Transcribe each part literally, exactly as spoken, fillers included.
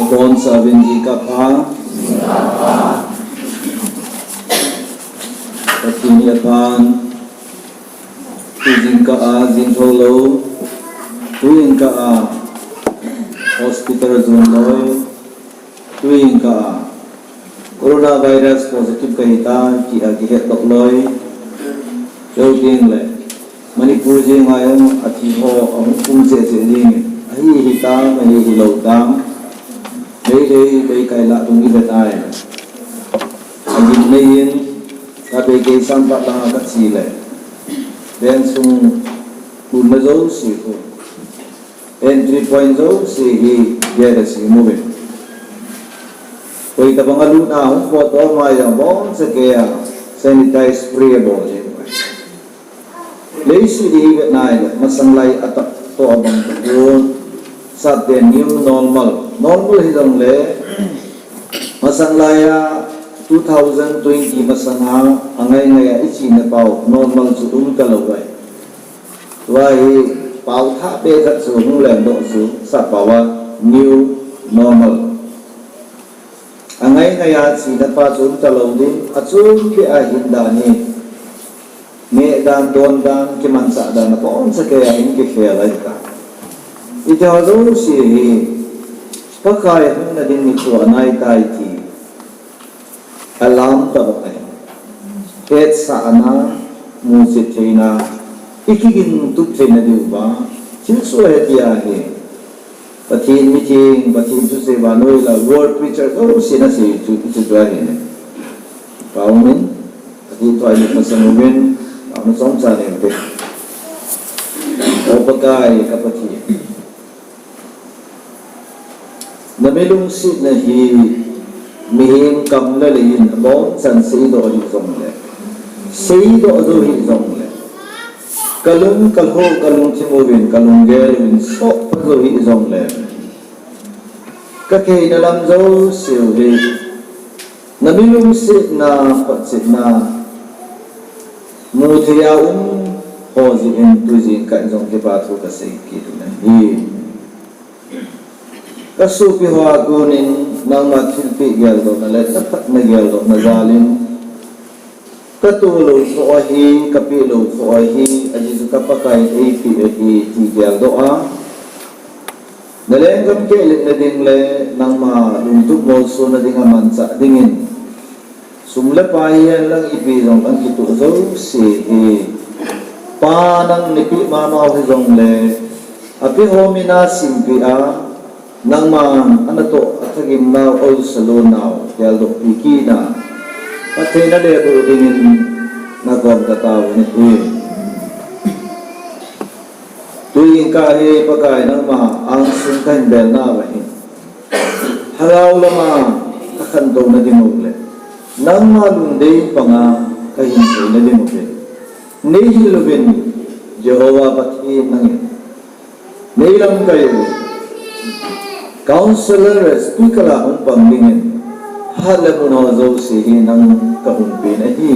Kon sabin ji ka pa. Patini apan. Tujing ka a jing tholo. Tujing ka a hospital zone loi. Tujing ka a coronavirus positive ka hita, ki a kihet tok loi. Yo ting le. Manipur jing a jong athi ho ahung pung cheh cheh jing. Ahi hi tam, ahi hi lou tam. Meitei, Meitei kai la tung i vet ai. Agin nei in, ka Meitei sampa la ka chi le. Veng sung tun na jouse khu. Entry point jouse hi gate a si mu ve. Koi tabang a lut na hung photo ma jong bon sa ke a sanitize spray bol jing. Leiset hi vet nai le, masang lai a tak to abang ta pon. Sap te new normal. Normal hi jong le, masang lai a two thousand twenty masang a, angai ngai a i chi na pau, normal chu um ta lou vai. Tua hi pau tha pe khat chu hung leng doh chu, sap pau a new normal. Angai ngai a chi na pa chu um ta lou ding, achun pe a hin dan hi. Neh dan, don dan, kimanchah dan, abon sa ke a hin kikhel ahi ta. Iti ho jouse hi, Pakai hung na ding ni chu anai tai ti. Alam ta bak ahi. Hetsahna, musit theina, i kigin tup theina diu va. Thil soh he ti ahi. Pathen mitheng, Pathen thusei vannoi la world preacher jouse na sei chu, chu chu ahi ne. Pau min, Pathen thu a i pasal min, pau na chomcha ne te. O Pakai ka Pathen. Na mi lungsetna hi mihem kam le lei in abonchan seidoh hih jongle, seidoh jou hih jongle, ka lung, ka lho, ka lungthim uvin, ka lunggel uvin sohpha jou hih jongle, ka theina lam jouse u hi na mi lungsetna, photchetna, muthei a um ho jeh in tujing kah in jong kipa thu ka sei kit u ahi. Ka sopi ho a konin nangma thilpeh geldohna le na phatna geldohna jal in ka tolou kho ahi, ka pehlou kho ahi, ajeh chu ka Pakai in eipeh ahi ti geldoh a, na lenggam kehletna ding le nangma lungtup molsona ding a manchah dingin, sum le pai hihen lang ipi jong lang kitoh jouse hi, Pa nang neipeh mama u hijongle, ape ho min a simpeh a, nangman anatoh athagim nau, olsa lon nau geldohpi kit a, phattheina leboh dingin na kom ka tao u ahi. Tujing kah hi Pakai nangma angsung kahin bel nau ahi. Lhagao lama ka khantouna ding u le, nangma lungdei panga kahin theina ding u le, neihil uvin Jehovah Pathen nangin neilamkai uvin. Counselor, speaker a hung pang dingin phat le mun ho jouse hi nang kahung pen ahi.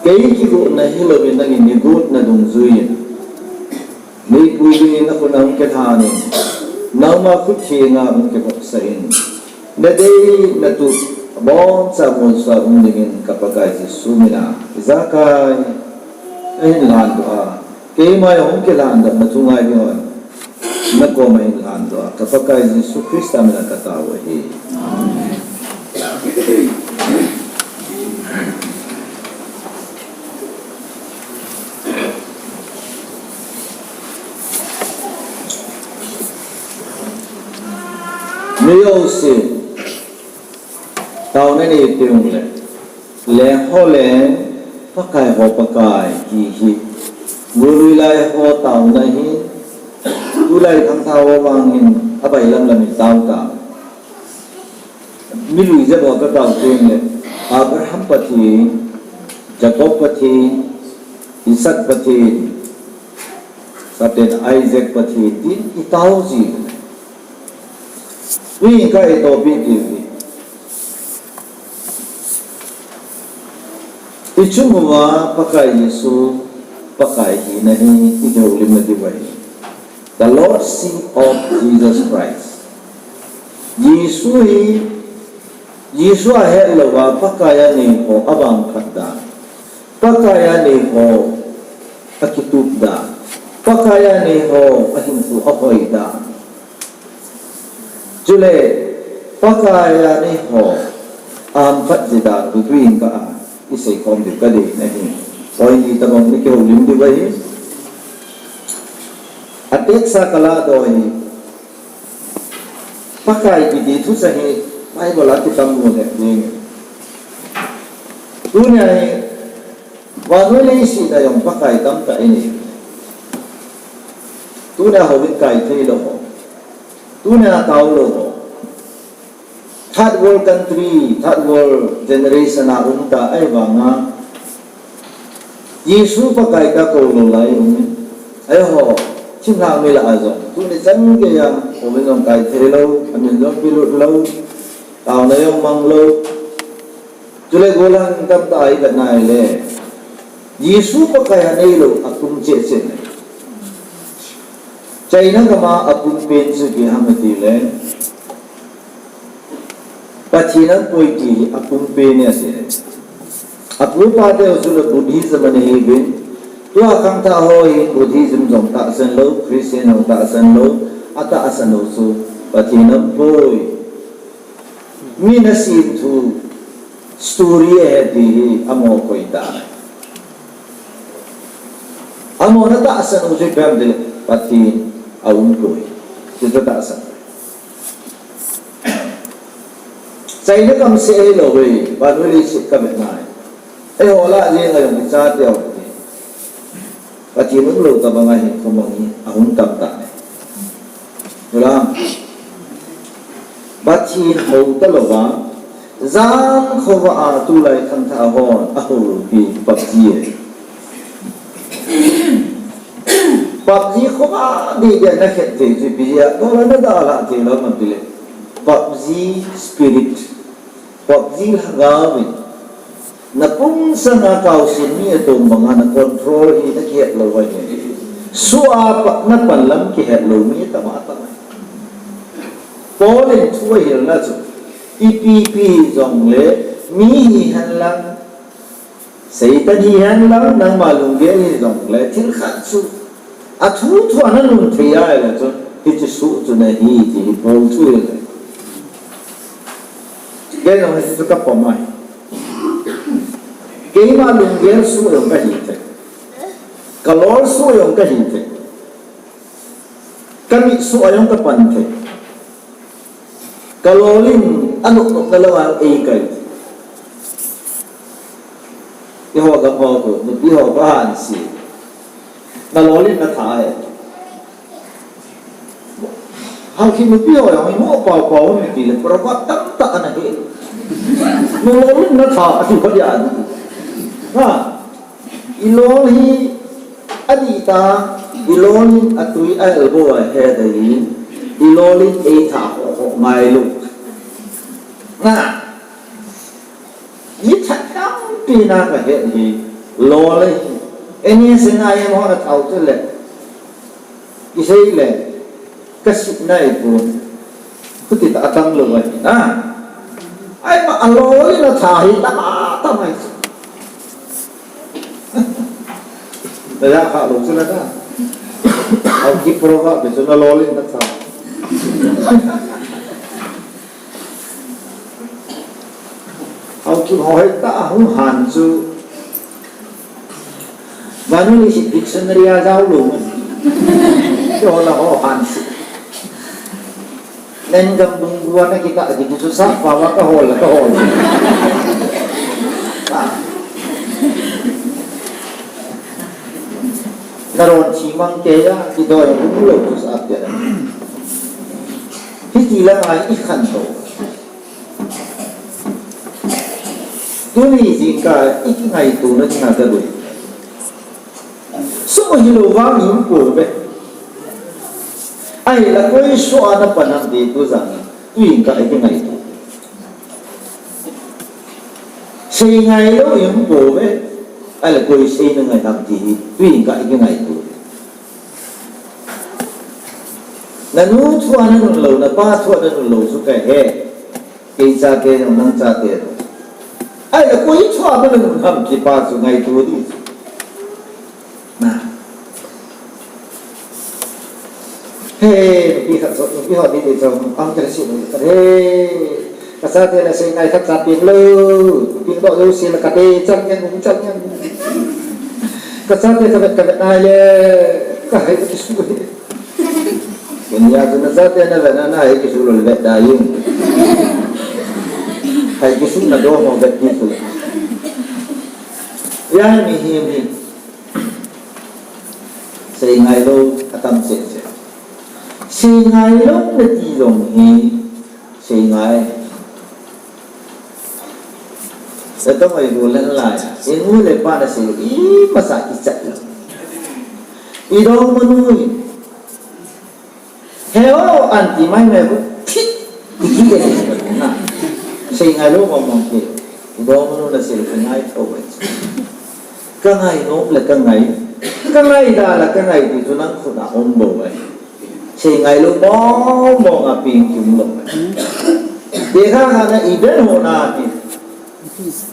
Kei kigotna hilouvin nangin neigotna dungjuiyin neipui dingin nakhut a hung kilhan in, nangma khut thenga hung kivopsah in, nadei natup aboncha molso a um dingin ka Pakai Jesu mina ijakai kahin lhandoh a, keima jong hung kilhandoh na thungai ding hon na koma hin lhandoh a, ka Pakai Jesu Christa mina ka tao u ahi. Mi jousen taona nei teng le, leng ho leng, Pakai ho Pakai ti hi, golui lai ho taona hi, tulai khangthah ho vangin abailam lam in tao ta. Milui jep ho ka tao teng le, Abraham Pathen, Jacob Pathen, Isaac Pathen, Satan Isaac Pathen tin i tao ji. Tujing kah i tohpi ti hi, i chung uva Pakai Jesu Pakai hina hi i houlimna diu ahi. The Lordship of Jesus Christ. Jesu hi, Jesu ahet louva Pakai anei ho avangphat dan, Pakai anei ho akitup dan, Pakai anei ho ahinkho ahoi dan. Chule, Pakai anei ho ahamphat ji dan tuin ka a, isei khom diu kadei ahi. Hoi ni tabang ni kihoulim diu ahi. A text a kala doh hi, Pakai kiti thusa hi Bible a kitam mu le ding. Tunia hi, vannoi leiset a jong Pakai tamtah inei. Tunia houin kai thei lou ho, tunia tao lou ho, third world country, third world generation a um ta ahivanga, Jesu Pakai ta kou lou lai um in. Eiho, thilha mi lah a jong, tuni chan geiya houin jong kai thei lou, amin jong pelut lou, taona jong mang lou. Chule gollhang tamtah a ivet na ahile, Jesu Pakai anei lou atum cheh cheh ahi. China gam a atum pen chu ipi ham itile, Pathen ahin pui ti hi atum pen ahi. Apu apa te ho chu le Buddhism ana hiuvin, tua khangthah ho hi Buddhism jong tahsan lou, Christian jong tahsan lou, atahsan ho chu Pathen ahin pui. Mi nasem thu story ahi ti hi amaho koi ta. Amaho na tahsan u chu ipi ham itile Pathen aum poi. Chuchu tahsan. China gam seh hilou ve, vannoi leiset kavet na hi. Eiho lah jeng a jong ichate ho hi Pathen umlou tabang a hinkho mang hi ahung tam tan ahi. Ula, Pathen hou talouva, jam khova a tulai khangthah hon ahou pi PUBG ahi. PUBG khova didi a nakhet thei chu ipi jeh a, tola nadalha thei lou ham itile, PUBG spirit, PUBG lhagao in, napung sanga kaosin mi atom banga na control hi nakihet lou ahi. Soh a pa, napan lam kihet lou mi tama tama. Paul in thu ahilna chu, ipi pi jongle, mi hihen lang, Satan hihen lang, nangma lunggel hijongle, thil khat chu, athu thu a nanun thei ahile chun, hiche soh chu nahi ti hi Paul thu ahile. Kei jong hichu kapom ahi. Keima lunggel soh jong kahi thei. Kalol soh jong kahi thei. Kamit soh a jong kapan thei. Kalol in anop nop na lou a eikai. Eiho gam ho chu nupi ho kahanse. Nalol in natha ahi. Hanghi nupi ho jong imo pao pao mi tile proverb tamtah ana he. Nalol in natha ati ho dia. Ha. Ilol hi adih ta, ilol in atui a-elbow a ahet ahi, ilol in eitha ho ho ngailou. Na, mi that tampi na kahet hi, lol ahi. Eni se ngai em ho natha u chule. Isei le, kasei nai pon. Khuti ta atang lou ahi na. Ai ma alol in atha hi tama tama hi. Taya kha lou chu la ta. Haokip proverb chu nalol in natha. Haokip ho hi ta hung han chu. Vannoi leiset dictionary a jao lou. Kihol a ho han se. Nen gam bung bua na kita kiti chu sah pao a kahol a kahol. Naron thi mang kei a, kidoi a bung lou chu sah te. Hiti lama i khantou. Tuni jingkah i kingaito na china ka doi. Soh hilou vang i um pouve. Ahinla koi soh a na pan ham ti tu jang. Tuni jingkah i kingaito. Sei ngailou i um pouve. Ahinla koi sei na ngai ham ti hi. Tuni jingkah i kingaito. Nanu thua nanun lou, napa thua nanun lou chu kahe. Kei chate jong, nang chate jong. Ahile koi thua nanun ham ti pa chu ngaito ding. Na. He, nupi khat chu, nupi ho didi chu, ang kala si nu khat he. Kachate le seingai khat cha peng lou, peng lou lou sila kate, chang ngen, chang ngen. Kachate kavet, kavet nai le, kahai kisu. Kenya tu nachate navet na, nahai kisu lou le vet da ing. Hai kisu na do ho vet kisu. Hia mihem hi. Seingai lou atam cheh cheh. Seingai lou nati jong hi, seingai. Sa tong ai bu lan lai. Inu le pa na sei, imasa kichat lou. Idongmanu hi. He o, anti mai mai bu. Thi. Iki de. Na. Seingai lou mong mong ke. Idongmanu na sei, seingai tho mai. Kangai nom le kangai. Kangai da la kangai ti chu nang khut a um bou ai. Seingai lou mong mong a peng kium lou ai. Te kha kha na Eden hon a ti.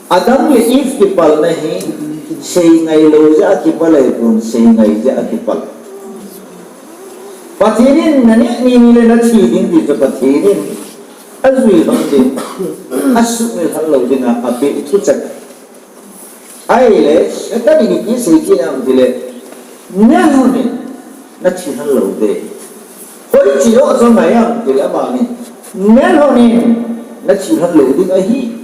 Adam le Eve kipalna hi, seingai lou jeh a kipal ahipon, seingai jeh a kipal. Pathen in naneh ni ni le nathi ding ti chu Pathen in ajui lhon ding, asuhmil lhon lou ding a apeh thucheng. Ahile, Satan in ipi asei kit ham tile, neh lhon in, nathi lhon lou ding. Hoiche joh chu ngai ham tile, amani, neh lhon in, nathi lhon lou ding ahi.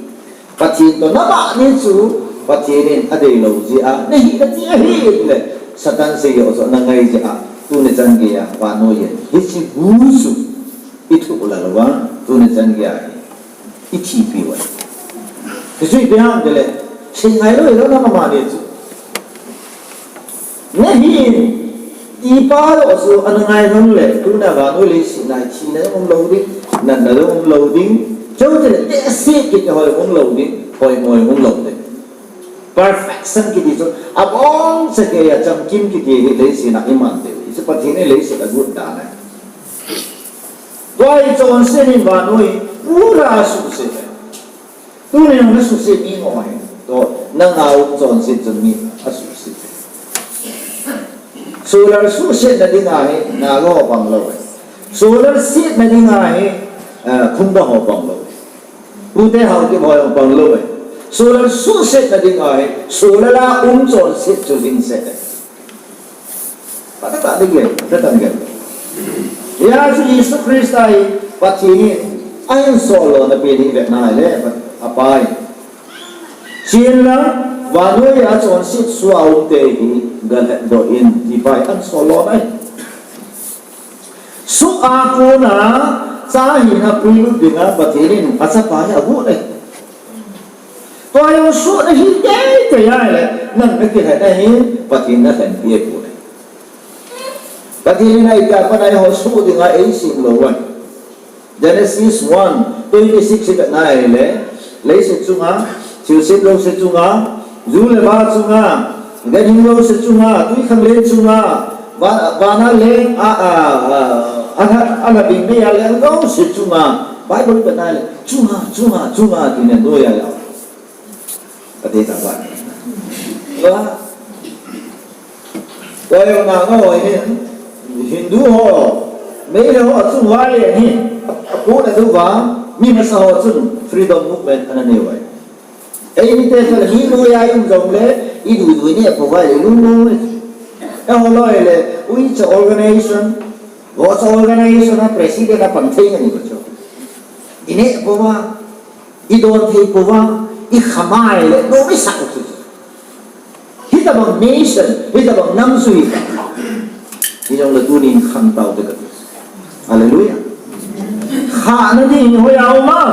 Pathen toh nabah ni chu, Pathen in adei lou jeh a, nahi nati ahi tile, Satan sei joh chu nangai jeh a, tuni chan geiya, vannoi in, hiche bu chu, ithuh lal uva, tuni chan geiya, ithipi uva. Hichu ipi ham tile, seingai lou, lou na mama ni chu. Nahi, ti pa lou chu, ana ngai lhon le, tuna vannoi leiset a thina jong um lou ding, natna jong um lou ding, chutile, tehse kiti ho um lou ding, poimo um lou ding. Perfection kiti chu, aboncha geiya chamkim kiti hi leiset a iman ding. Hichu Pathen in leiset agot dan ahi. Tua hi chonset in vannoi, pura asuhset. Tuni nang nasuhset mi ngo ahi. Toh, nanga um chonset chun mi asuhset. Solar suhsetna dinga hi, Naga ho pang lou ahi. Solar setna dinga hi, eh, Khunga ho pang lou ahi. Pute Haokip ho jong pang lou ahi. Solar suhsetna dinga hi, solar a um chonset chu lhingset ahi. Patah tak ding e, patah tak ding e. Hia chu Jesu Christa hi Pathen in ahin sol lona pen hi vetna ahile, apa in. Chenlang, vannoi a chonset soh a umte hi galhat doh in, ti pa hi ahin sol lona ahi. Soh a kona, cha hina puilut dinga Pathen in achapa hi agot ahi. Tua jong sohna hi teitei ahile, nang nakilhen ahi, Pathen in nalhenpi apoi. Pathen in itia pat a eiho soh dinga eisem lou ahi. Genesis one twenty-six hi vet na ahile, leiset chunga, thilse jouse chunga, ju le va chunga, ganhing jouse chunga, twikhanglen chunga, va-, vana leng, a, a, a, a, a, a, a, bing mei a leng jouse chunga, Bible vet na ahile, chunga, chunga, chunga, tin anoi a. Pathen thangvah. Tua, tua jong Naga ho hin, Hindu ho, Meitei ho, achung uva leng hi, apuna diuva, mi masa ho chun freedom movement ana nei uve. Eimite chun mi noiya i um jongle, i duidui neh pouva, i lungmong uve. Eiho loi le, uicha organization, voicha organization a president a pang thei ngai uve chu. I neh pouva, i don thei pouva, i khamai le, nom i sah u chu. Hitobang nation, hitobang nam chu hi. Hijongle tunin khang tau te kati. Hallelujah. Khahna ding hi hoiya um am?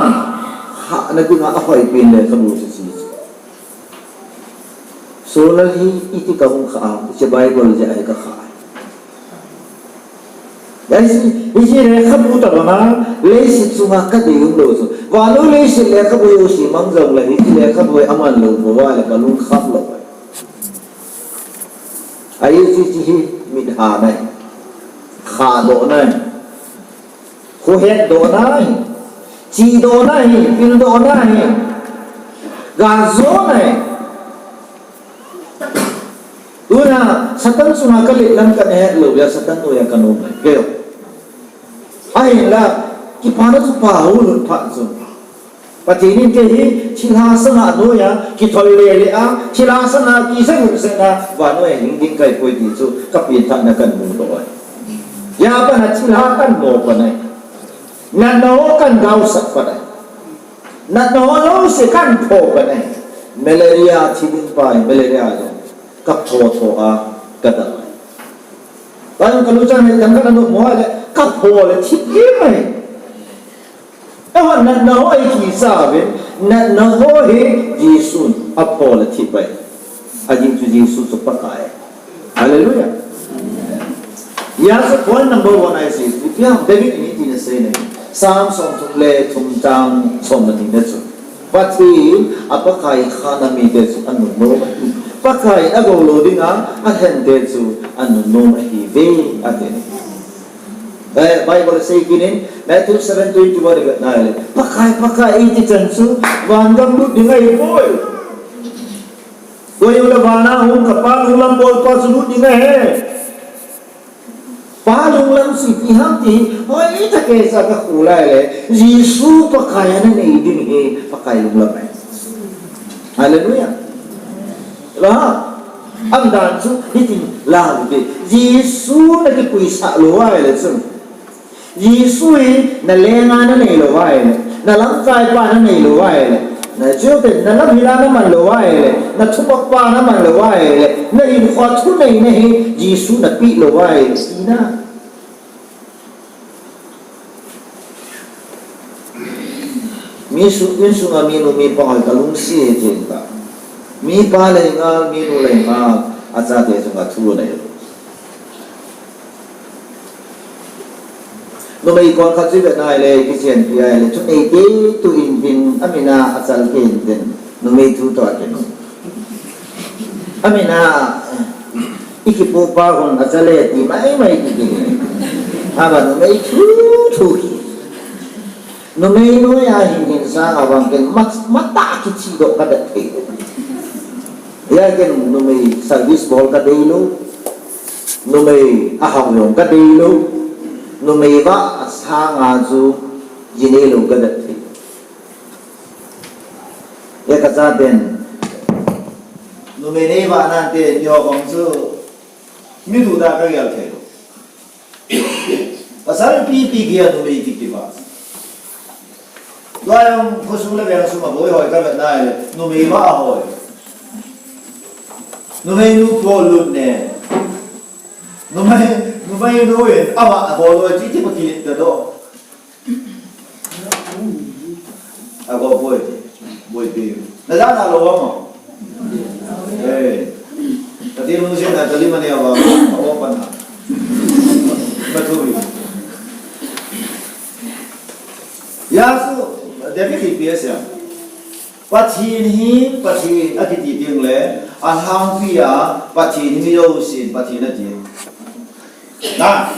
Khahna dinga ahoi pen lekhabu chu chu. Solar hi iti kahung khah a, hiche Bible jeh a hi kakhah. Hiche, hiche lekhabu tabanga, leiset chunga kadei umlou chu. Vannoi leiset lekhabu hi simang jongle, hiche lekhabu hi aman lou bou a le kalung kham lou. Ahi hiche hi mit ha nai. Khahdoh nai. Khohetdohna hi, chedohna hi, pildohna hi, galjona hi. Tuna Satan sunga kalet lam kahet lou, ya Satan noiya kanom e. Kei o. Ahinla, kipana chu pha houlut phat chu. Pathen in kei hi thilha sanga noiya kithol lele a, thilha sanga kija lungsetna vannoi a hing ding kahi poi ti chu kapenthahna kahin mudoh ahi. Hia pat a thilha kahin mo pan ahi. Natna ho kahin gaosap pan ahi. Natna ho jouse kahin pho pan ahi. Malaria thi ding pa hi, malaria jong kapho tho a kadam ahi. Vang kaluchang le dang kana nom mo le kapho le thi ding ahi. Eiho natna ho hi kicha uvin, natna ho hi Jesun apho le thi pai. Ajing chu Jesu chu Pakai. Hallelujah. Hia chu point number one ahi. Ipi ham David in iti asei em? Psalm somthum le thum chang somleni na chu. Pathen a Pakai kha na mite chu anunnom ahi. Pakai in agou lou dinga alhente chu anunnom ahiuve ati. Eh, Bible asei kit in, Matthew seven twenty-one i vet na le, Pakai, Pakai, eiti chan chu, van gam lut ding ahi poi. Koi u le vana hung ka Pa lunglam bol pa chu lut ding ahi. Pa lunglam chu ipi ham ti, hoitah kei cha ka khu lai le, Jesu Pakai a na nei ding hi, Pakai lunglam ahi. Hallelujah. Lo ha. Umdan chu hitin la u te. Jesu na kipuisah lou ahile chun. Jesu hi na lenga na nei lou ahile. Na lamkai pa na nei lou ahile. Na cheu te na lamhila na man lou ahile. Na thupak pa na man lou ahile. Na hinkho thuneina hi Jesu na peh lou ahile. Ina. Mi su, insunga minu mipa hoi kalungset e ti ta. Mipa le ngal, minu le ngal, achate chunga thu nei lou. Numei kon khat chu i vet na ahile, kichenpi ahile, thunei te tu in tin, amin a achal kei in tin. Numei thu toh a kinu. Amin a, i kipupa hung achal e ti mai mai kiti. Ama numei thu thu hi. Numei noiya hin hin sanga vang ken mat, matah kichedoh ka det thei. Hia ken numei service bol ka dei lou. Numei ahao jong ka dei lou. Numei vah a sanga chu ji nei lou ka det thei. Hia ka chaten, numei nei vah nante, eiho bang chu, mi duda ka gel thei lou. Pasal pipi geiya numei kiki vah. Tua jong khosung le vengsung a boi hoi ka vet na ahile, numei vah hoi. Numei nu po lut ne. Numei, numei nu in, ama a bol loi chi chi pa kilit ka doh. Ago boi, boi pe. Na ja na lou mo. Eh. Pathen lungset na tali mani ava, ava pan na. Pathu. Hia chu, David in ipi asei em? Pathen hi, Pathen akiti teng le, alhangpi a, Pathen hi mi jousen Pathen ati. Na,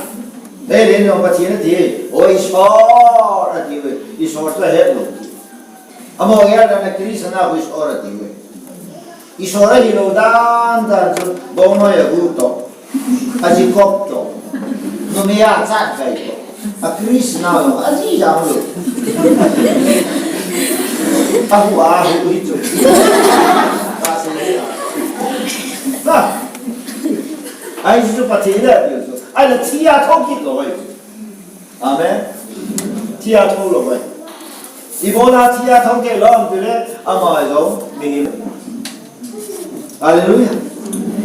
David in jong Pathen ati, o Isor ati uve, Isor chu ahet lou. Amaho gel dan a Christian a khu Isor ati uve. Isor ahilou dan dan chu, Bongnoi a gu toh. A Jacob toh. Numei a chat kai toh. A Christian a jong, a ji jang lou. A hu a hu hi chu. Ka se le a. Ha. Ai chu Pathen le a tiu chu. Ai la thi a thou kit lou ai. Amen. Thi a thou lou ai. Ibola thi a thou kei lou am tile, ama jong mihem. Hallelujah.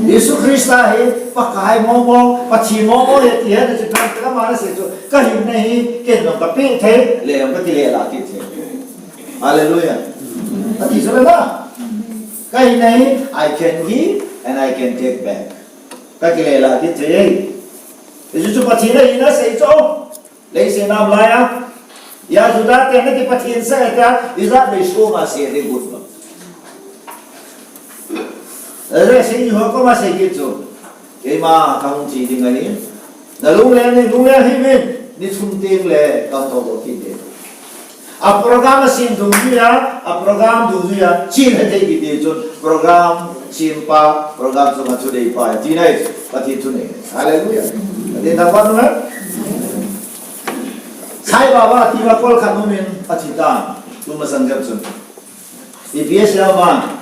Jesu Christa hi Pakai momo, Pathen momo ahi ti hetna chu phat khat a ama ana sei chu, ka hinna hi ken jong ka peh thei, le jong ka kile lah kit thei. Hallelujah. Ati chu le na. Ka hinna hi, I can give and I can take back. Ka kile lah kit thei. Jesu chu Pathen ahi na sei chu. Leiset a um lai a, hia Juda te na kipathen sah e tia, ijat vei soma sei ding got lou. Ijat sei ni ho koma sei kit chu. Keima kahung thi ding ahi. Na lungleng ni, lungleng hih uvin. Ni thum teng le kam tho tho kit ding. A program a sem dung jui a, a program dung jui a, chin he thei kit ding chun program sem pa, program chunga thudei pa, ti nai, Pathen thunei. Hallelujah. Pathen thangvah in. Sai Baba ti va kol khat um in a thi ta, tu masang jep chun. Ipi asei ham,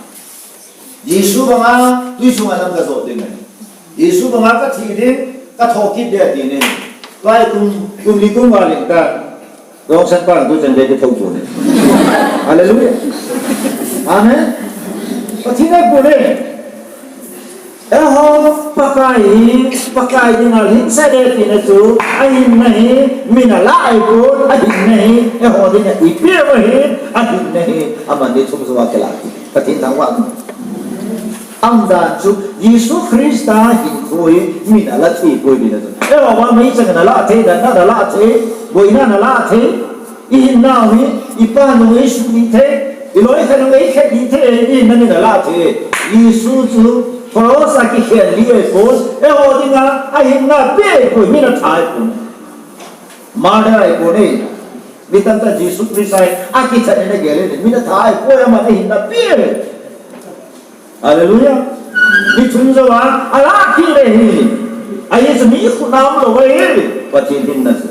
Jesu banga tui sunga nang kajot ding ahi. Jesu banga kathi ding, katho kit ding ati ne. Tua hi kum, kum li kum val in ta. Rongsen pa tu chan de kitho pu ne. Hallelujah. Amen. Pathen a pu ne. Eiho Pakai hi, Pakai dinga lhingsah ding tina chu, ahinna hi, min ala ahipon, ahinna hi, eiho dinga ipi ahi, ahinna hi, aman ni thum jou a kilah. Pathen thangvah. Umdan chu, Jesu Christa hinkho hi, min ala thei poi tina chu. Eiho vang meichang in ala thei, dan in ala thei, boina in ala thei. Ihinnau hi, ipa nung eisuh ni thei, iloi khat nung eikhet ni thei, ihinna min ala thei. Jesu chu cross a kikhel li ahipon, eiho dinga ahinna pe ahipoi, min atha ahipon. Murder ahipon e. Mi tamtah Jesu Christa hi akichat in agel in, min atha ahipoi, aman ahinna pe. Hallelujah. Ni thum jou a, ala kit le hi. Ahi chu mi khut a umlou ahi. Pathen hinna chu.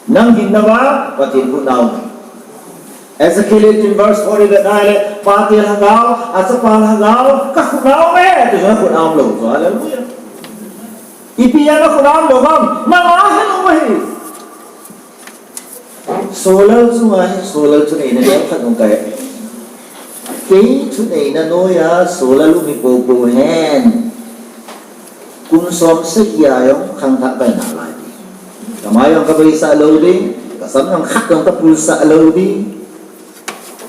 Nang hinna va, Pathen khut a um. Ezekiel eighteen verse four i vet na le, pate lhagao, achapa lhagao, ka khut a um e, ti jong khut a umlou. Hallelujah. Ipi a na khut a umlou ham, nang a hin um ahi. Solal chunga hi, Solal thuneina neo khat hung kai. Kei thuneina noiya Solal um hi popo hen. Kum som sagi a jong khangthah kahi nalai. Kamai jong kabeisah lou ding, kasam jong khat jong kapulsah lou ding.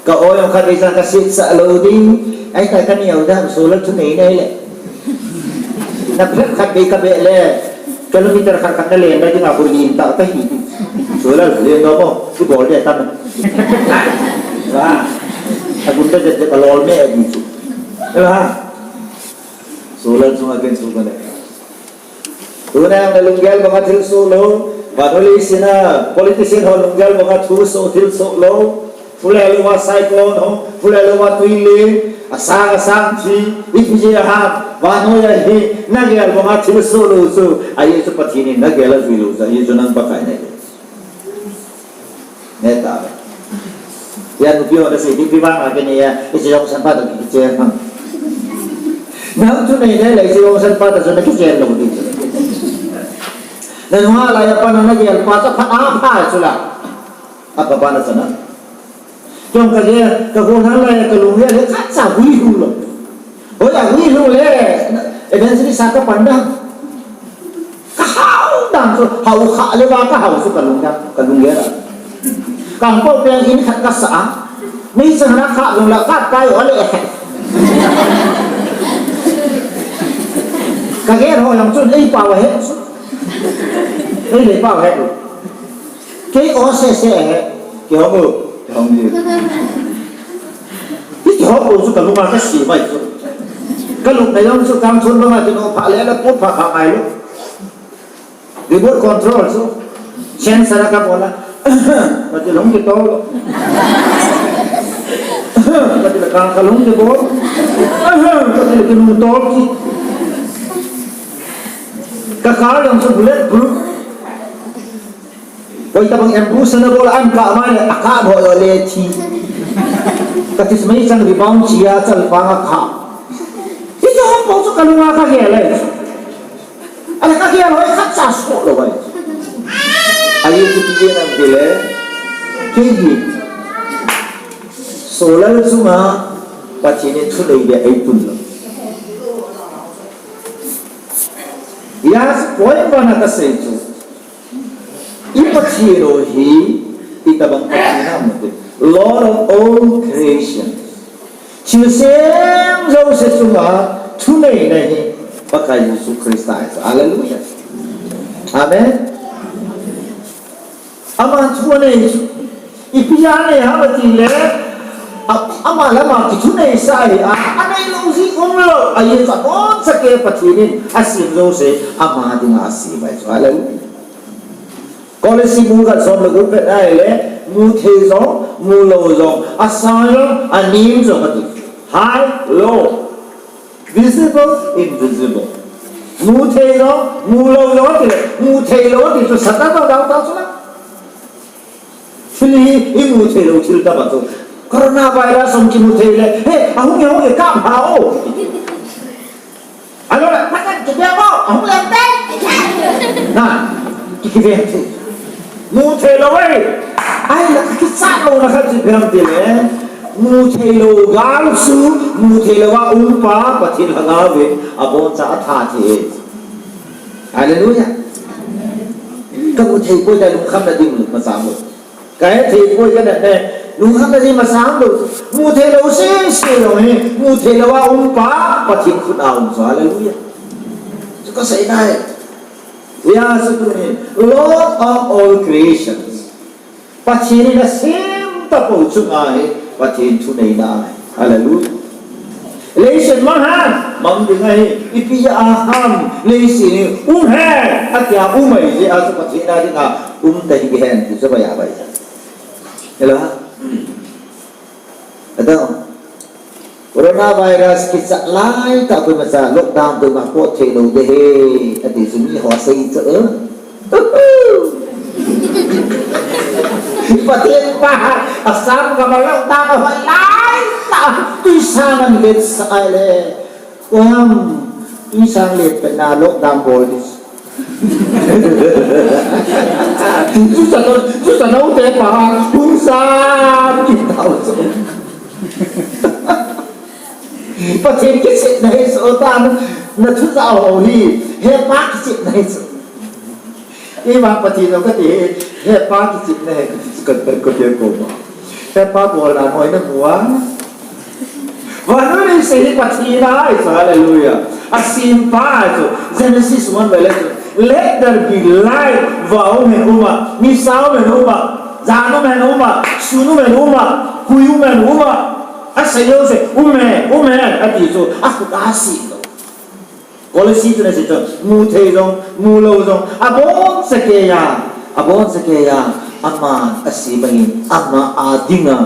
Ka-o jong khat veisa kasetsah lou ding. Ahi tai, kaneo dan Solal thuneina ahile. Na phet khat vei kabeh le, kilometer khat khat nalen na dinga kho lim tah kahi. Solal len nom o, kibol ding tam. Ba. Agun da jet jet alol me adi chu. Ba. Solal chunga ken chu kane. Tuna nalunggel banga thilsoh lou, vannoi leiset a politician ho lunggel banga thusoh thilsoh lou, phule louva cyclone ho, phule louva tuile, asang asang thi, ipi jeh ham, vannoi a hi, nagel banga thilsoh lou chu, ahi chu Pathen in nagel ajui lou chu, ahi chu nang Pakai nahi. Neta. Hia nupi ho nasei ding pi vang a kei nei a, hiche jong san pa toh kichen. Nang chu nei le le hiche jong san pa toh chu nakichen lou ding. Nanunga laiya pat nagel pa chu phat apha chu la. Apa pa na chana. Jong kagel, kagol hang laiya kalung le le khatcha hui hu lou. Hoiya hui lou le, evangelist a kapan dan. Kahao dan chu, hao kha le va kahao chu kalung dan, kalung le la. Kangpokpi a in khat kasah a. Meichang na kha lung la kapai o le. Kagel ho jong chu, ei pao he chu. Ei le pao he. Kei o sese he. Kihong u. Kihong u. Hiti ho ko chu kalunga kasei mai chu. Kalung na jong chu kangchon banga kino pha le la put pha pha mai lou. Remote control chu. Sensor a kabol a. Kati lung kitol. Kati la kang kalung kibol. Kati la kinung tol ki. Ka car jong chu bullet proof. Koi tabang ambush na bol a, an kah mai le, akah bol le thi. Kati chu meichang rebound chia chal pa nga kah. Hiche ho po chu kalunga kagel le. Ale kagel ho khatcha soh lou vai. Ahi chu pi jeh ham itile. Kei hi. Solal chunga Pathen in thunei ding eipun lou. Hia point bana kasei chu. I Pathen u hi, itabang Pathen ham ti. Lord of all creation. Thilsem jouse chunga thuneina hi Pakai Jesu Christa ahi. Hallelujah. Amen. Aman thunei chu. Ipi a anei ham atile, a, ama lama kithunei sa hi a, anei lou jeh umlou, ahi chu abonchauva Pathen in asem jouse, ama dinga asem ahi chu. Hallelujah. Kolosi bung khat som le gup vet ahile, mu thei jong, mu lou jong, asang jong, anem jong ati. High, low. Visible, invisible. Mu thei lou, mu lou lou ti le, mu thei lou ti chu Satan lou dau ta chu la. Thil hi, imu thei lou thil tah ma chu. Coronavirus hung kimu thei le, he, ahung e, ahung e, kap ha o. Alou le, patan kibe mo, ahung le te. Na, ki kibe ti. Mu thei lou e. Ahile, kichat louna khat chu ipi ham ti le. Mu thei lou gal chu, mu thei lou a um pa, Pathen lhagao vin, aboncha atha thei e. Hallelujah. Ka mu thei poi, ka lungkham na ding masang lou. Ka he thei poi, ka na ne, lungkham na ding masang lou. Mu thei lou sese lou hi, mu thei lou a um pa, Pathen khut a um chu. Hallelujah. Chu ka sei na e. Ya, chu tu ni, Lord of all creations. Pathen in asem tapou chunga hi Pathen thuneina ahi. Hallelujah. Leiset mang ham, mang ding ahi, ipi a ham, leiset hi um hen, atia um ahi jeh a chu Pathen a dinga um ta hi hen, ti chu bai a bai. Hello? Ado. Coronavirus kichat lai tah koima cha lockdown koima pot thei lou ding ahi, ati chu mi ho sei chu. Pathen pa, Assam gam a lockdown ahoi lai tah, twisang ahin vetsah le. Koi ham, twisang le pen a lockdown bol ding. Jusa no, jusa no te pa, hung sa, ki tau so. Pathen kichepna ahi chu, ta na, na thu jao ho hi, he pa kichepna ahi chu. Ima Pathen o kati, he pa kichepna ahi, ka, ka, ka, ka, ko ma. He pa bol na noi na mu a. Vannoi leiset hi Pathen a ahi chu, hallelujah. Asem pa ahi chu, Genesis one vel le chu. Let there be light, va um hen um a, nisa um hen um a, jan um hen um a, sun um hen um a, hui um hen um a, asei jouse, um hen, um hen, ati chu, akhut a asem lou. Kolosi chun asei chu, mu thei jong, mu lou jong, aboncha kei a, aboncha kei a, aman asem ahin, ama a dinga.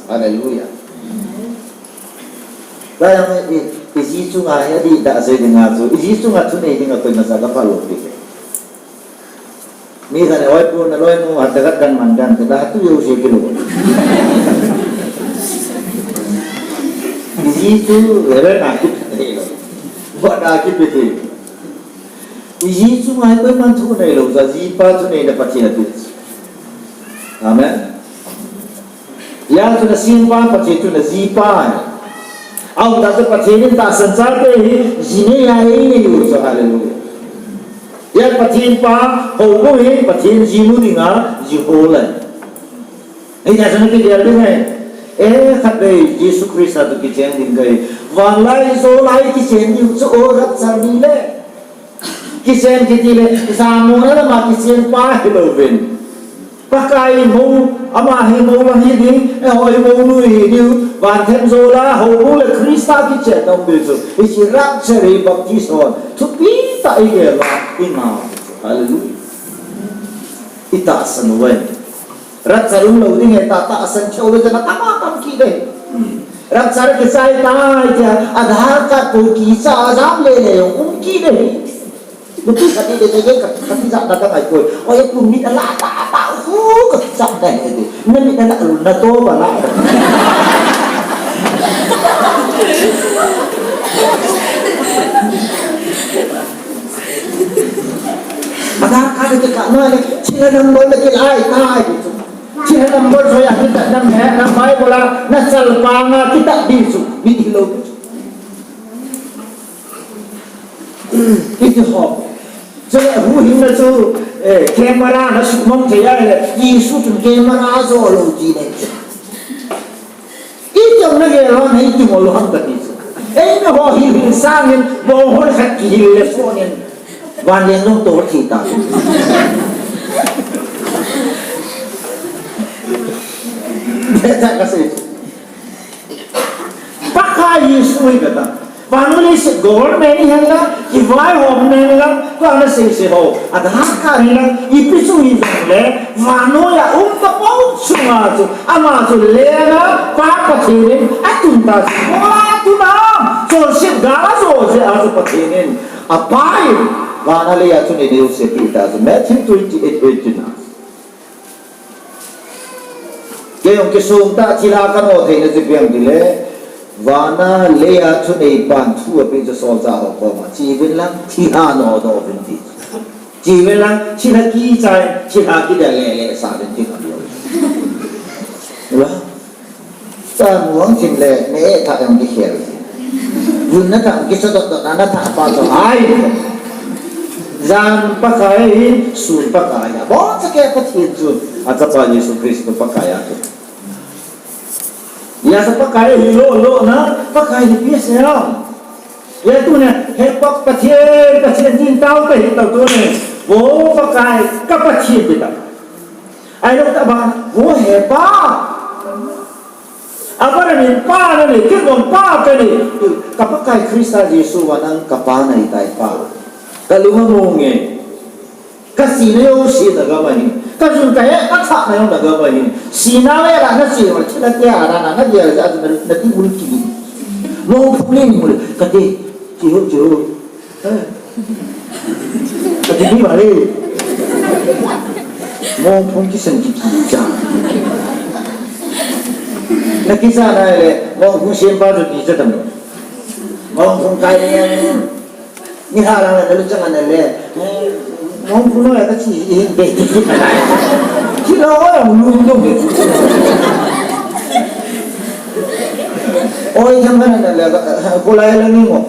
Hallelujah. Lai ang i, i, i ji chunga hi adih tah sei dinga chu, i ji chunga thunei dinga koima cha ka phal lou pi. Mi khat in, "Oi pu, na loinu hat khat kan man kan," ti la, tu jouse kilou. I ji chu, Reverend a kipe thei lou. Bot a kipe thei. I ji chu ngai koiman thunei lou, ja jipa thuneina Pathen ati. Amen. Hia chu na sempa Pathen chu na jipa ahi. Aum tah chu Pathen in tahsan chate hi ji nei a einei u chu, hallelujah. Hia Pathen pa houbung hi Pathen ji mu dinga ji hol ahi. Hijeh chun kigel ding ahi. E, khatvei Jesu Christa toh kichen ding kahi. Vanlai jolai kichen ding chu o rapture ni le. Kichen kiti le, jamona lama kichen pa hilouvin. Pakai mou, ama hi mou lang hi ding, eiho hi mounu hi ding, vanthem jola, houbung le Christa kichen ding chu. Hiche rapture hi Baptist hon thupi tah a igel uva, ingah u. Hallelujah. Itahsan uve. Rapture umlou ding ahi, ta, tahsan keu le, jana tama tam kit ding. Rapture kichai tai tia, Aadhaar card pou kicha a jam le le jong um kit ding. Nupi khat in le, le, le, ka, ka ti jat na ka ngai koi. Oi, pu mit ala ta, ta, hu, ka ti jat na he de. Na mit ala, na to ba la. Aadhaar card kikah na le, thilha number le kilai tai. Thilha number joi a kitat nam he, na Bible a, na chalpang a kitat ding chu, mi hilou. Iti ho. Chule huhhingna chu, eh, camera na sumang thei a le, Jesu chun camera a jo lou ti nei. Iti jong na gel lou, na iti ngol lou ham kati chu. Eimi ho hil hil sangin, bong hol khat kihil le sonin. Vanleng jong tol thei ta. Beta ka sei. Pakai Jesu hi kata. Vannoi leiset government hi henlang, kivaihomna henlang, tua nasei sei ho, Aadhaar card henlang, ipi chu hijongle, vannoi a um tapou chunga chu, ama chu lenga Pa Pathen in atun ta chu, mola tuna, chonset gal a jo jeh a chu Pathen in, apa in, vana leiya chun eina jouse apeh ta chu, Matthew twenty-eight eighteen a. Kei jong kisong tah thilha kanoh theina chu ipi ham itile, vana leiya thuneipan thu apeh chu solchah ho koma, cheuvin lang thilha nodoh uvin ti. Cheuvin lang thilha kichai, thilha kidel lele sah uvin ti khat lou. Ula. Tanu ang thim le, neh thah jong kikhel. Vun nathah kiso dot dot, nathah pa chu hai. Jan Pakai, sun Pakai. Aboncha kei Pathen chu, achapa Jesu Christa Pakai ahi. Hijeh a Pakai hi lou lou na, Pakai hi ipi asei ham. Hijeh a tuni, he Pa Pathen, Pathen tin tao kahi tao tuni. Vo Pakai, ka Pathen ti ta. Ahilou tah bang, vo he Pa. Abraham in pa nanei, kei jong pa kanei. Ka Pakai Christa Jesu vang nang ka Pa nahitai Pa. Ka lung amu nge. Ka sina jouse nagam ahi. Ka jun ka he, ka thah na jong nagam ahi. Sina le la nase, thilha tia na na, nagel jeh a na, nati ul ki. Mophung ni mul, kati, ti ho, ti ho. Kati ni vale. Mophung kisan kiti cha. Nakisa nai le, mophung sempa chu kicha tam. Mophung kai ni. Ni ha lang le, kalu chang ana le. Mophung noi a kachi, i hin be. Thilha oi, lung dong. Oi, tham ana le, kolai lang ni mo.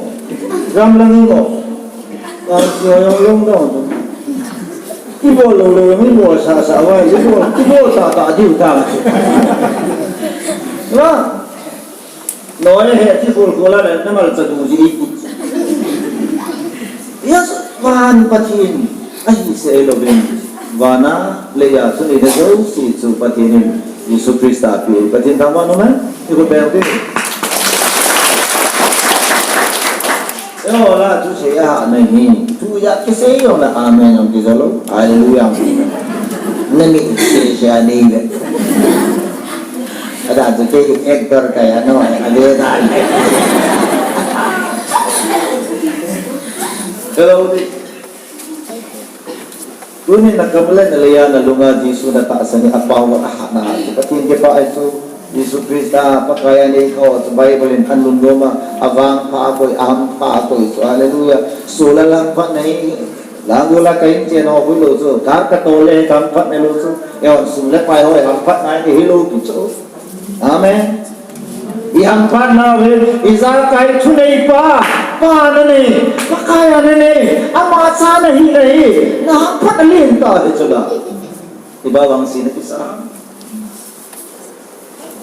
Ram lang ni mo. Ka, yo, yo, yo, yo. Ibol lou lou, ibol sa sa, wa, ibol, ibol ta ta, diu ta. Wa. Noi he, ti khol khol a le, namal cha du ji. Yes, van Pathen. Ahi sei louvin. Vana, leiya, chun eina jouse chu Pathen in. Jesu Christa pi, Pathen thangvah in umhen. Ikhopeng uti. Eiho la thusei ahahsa nahi. Thu ijat kisei jongle amen jong kijou lou. Hallelujah. Namit sei sei anei le. Adan chu kei actor kahi a no, ave dan. Hello. Tunin nakam le naleiya nalunga Jesu natahsan in apao a ahat na ahat chu Pathen kipah ahi chu. Jesu Christa Pakai anei kha chu Bible in anunnom a, avangpha akoi, ahampha akoi chu. Hallelujah. Solar hamphatna hi, lang ula kahin chen ho hilou chu. Car katol le hamphatna lou chu. Eiho sum le pai ho hamphatna hi hilou pi chu. Amen. Ihamphat nauve, ijakai thuneipa, Pa nanei, Pakai nanei, ama cha nahi nahi, nahamphat alen tah ahi chu la. Ipi vangse nakisa.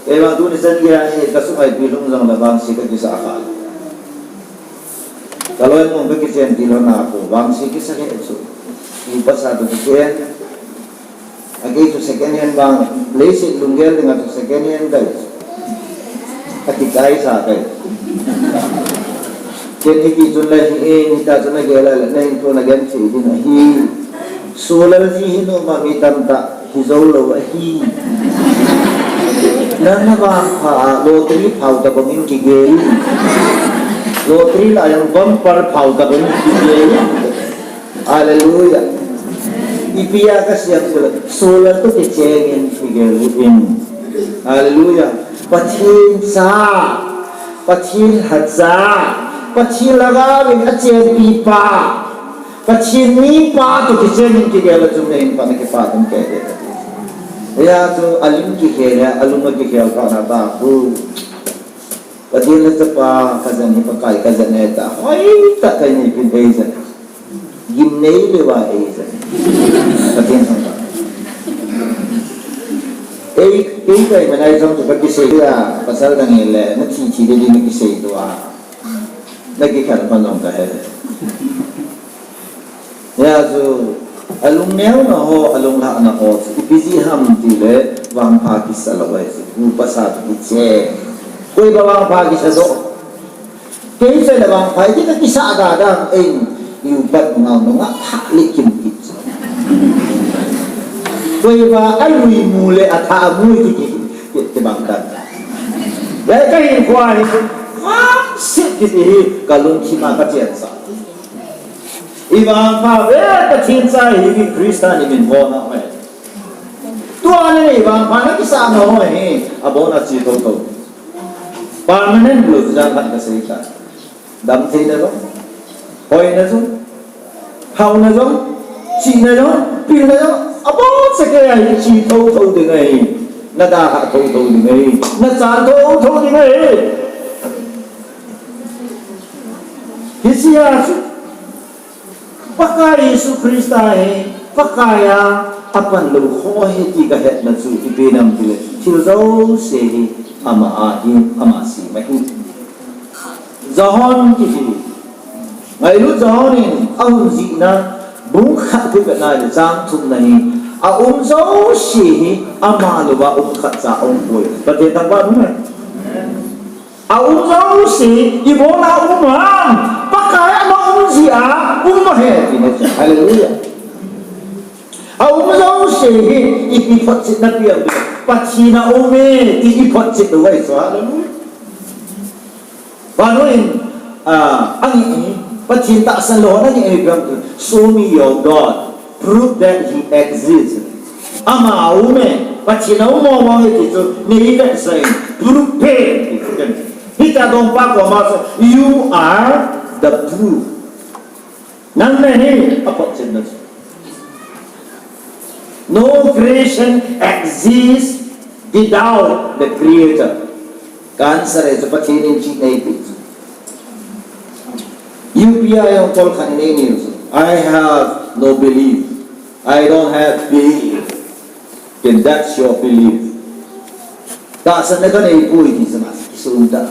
Kei vang tuni chan geiya hi kasumil pi lhung jongle vangse kakisa kha. Kaloi mong kakichen tilou na ko, vangse kisa le chu. Ipi sa tu kichen. Akei chu second hand vang, leiset lunggel dinga chu second hand kahi. Akichai sa kahi. Ken hiti chun la hi, eh, hita chun nagel a le, nahin tu nagen chi din ahi. Solar ji hi noma mi tamtah hijou lou ahi. Nang navangpha a, lottery phao tabang in kigel. Lottery la jong bumper phao tabang in kigel. Hallelujah. Ipi a kasei em tile, solar toh kicheng in kigel in. Hallelujah. Pathen cha, Pathen lhacha, Pathen lhagao in achenpi pa, Pathen mipa toh kicheng in kigel a chun nahin pan a kipah in kei de. Hijeh chun alim kikhel a, alung akikhel pa na ta pu. Pathen lhacha pa kajan hi Pakai kajan e ta. Hoitah kahin nei pin eija. Gimnei le va eija. Pathen thangvah. Ei, ei kai manai jong tu kakisei a, pasal dang le, nathi thi le di nakisei tua. Nakikhel pan jong kahe. Hijeh chun, alung neona ho, alung lhahna ho, ipi jeh ham tile, vangpha kisa lou ahi chu, upa sa tu kiche. Koi ba vangpha kisa jo. Ei, sei le vangpha, ti ka kisa da da, ei, iu bat ngau no nga, tha le kim ki. Koi va, a lui mu le, a tha mu ki, ki, ki, ki bang da. Lai ka hin kwa hi, ha, sit ki ti hi, ka lung ki ma ka chen sa. I vangpha ve, ka chin sa hi, Christian i min vo na mai. Tua le i vangpha na kisa na ho hi, a bo na chi tho tho. Permanent lo jang hat ka sei ta. Dam theina jong, hoina jong, hauna jong, chihna jong, pilna jong, aboncha kei a hi chi thotho ding ahi, na dalhah thotho ding ahi, na chan thotho ding ahi. Hiche a chu, Pakai Jesu Christa hi, Pakai a, apan lou kho ahi ti kahetna chu, ipi ham itile, thil jouse hi, ama ahi, ama sem ahi. John kiti. Ngailut John in ahung jihna bung khat khu vet na le chang thumna hi, aum jouse hi ama louva um khatcha aum poi. Pathen thangvah in um hen. Aum jouse, ibola um ham, Pakai a ana um jeh a um ahi, ti na chu. Hallelujah. Aum jouse hi, ipi photchetna pi ham, Pathen a um e, ti iphotchet lou ahi chu. Hallelujah. Vannoi in, ah, angeh hi, Pathen tahsan lou hon angeh hi ipi ham, "Show me your God. Prove that he exists." Ama aum e, Pathen aum mong mong e ti chu, nei vetsah in, prove e, ti chu. Hitia dongpa koma chu, "You are the proof." Nang nahi aphotchetna chu. No creation exists without the Creator. Ka answer chu Pathen in chihna eipeh chu. U P I a jong kolkhat in eini chu. I have no belief. I don't have belief. Then that's your belief. Tahsanna kanei poi ti chu na, kisum ta.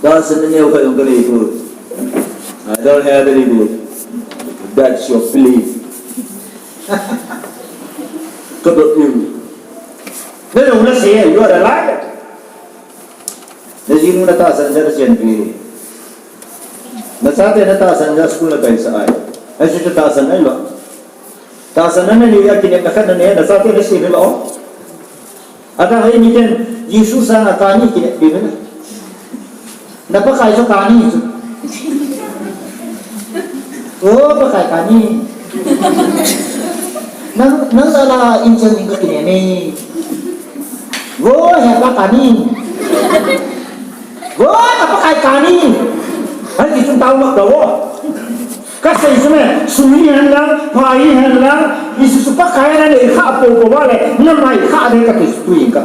Tahsanna neo khat jong kanei poi. I don't have any belief. That's your belief. Ka dot you. Na jong na sei, you are a liar. Na jinu na tahsan jat a chen pi. Na chate na tahsan jat school na kaisah ai. Ai chu tahsan ai lo. Tahsan na nei a kinepna khat na nei, na chate na sei lo. Adang hi miten Jesu sanga kani kinep pi na. Na Pakai chu kani chu. O Pakai kani. Nang, nang sala in chen in ka kinem e. Vo he Pakai kani. Vo ka Pakai kani. Hal ti chun tao mak da vo. Ka sei chu me, sum hihen lang, pai hihen lang, Jesu Pakai na nei kha po po va le, na mai kha de ka ti chu in ka.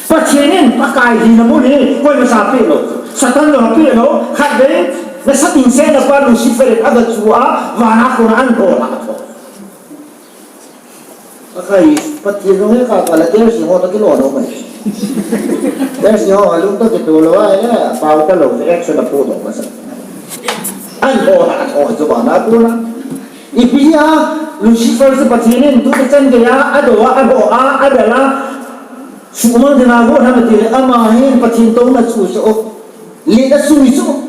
Pathen in Pakai hina mun hi koima sa pe lou. Satan jong pe lou, khatvei, nasa ding sena pa Lucifer in aga chu a, vana kona ahin ho lha tho. Pakai, Pathen jong hi ka kala, Delsi ho toh kilou lou mai. Delsi ho lung toh kitoh lou a, eh, pao talou, action apo lou masa. Ahin ho lha tho chu vana kona. Ipi a, Lucifer chu Pathen in tu te chan gei a, ado a, aho a, adal a, suhmang ding a got ham ti le, ama hin Pathen touna chu chu, let a sui chu.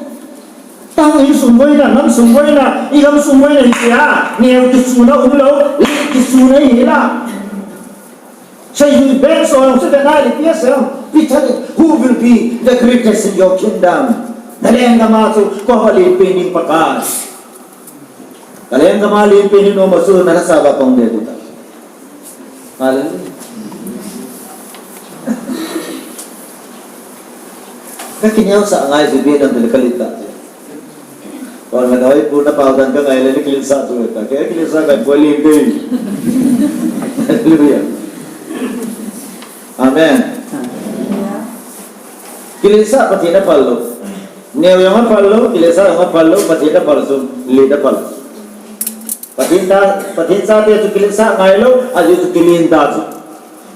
Tang in sum boina, nam sum boina, i gam sum boina hi tia, neo kichuna um lou, let kichuna hi la. Seijui beng so jong chu te nai le pia se, Peter, who will be the greatest in your kingdom? Na lenggam a chu, koi hon len pen ding Pakai. Ka lenggam a len pen in um a chu na lhasam a pang ding ahi ta. Hallelujah. Ka kineosah ngai chu ipi ham itile ka let ta chu. Ol na ka hoi pu na pao dan ka ngai le ni kiletsah chu ta. Ka kiletsah ngai poi len ding. Hallelujah. Amen. Kiletsah Pathen a phal lou. Neo jong aphal lou, kiletsah jong aphal lou, Pathen aphal chu, let aphal. Pathen ta, Pathen chate chu kiletsah ngai lou, ajeh chu kilen ta chu.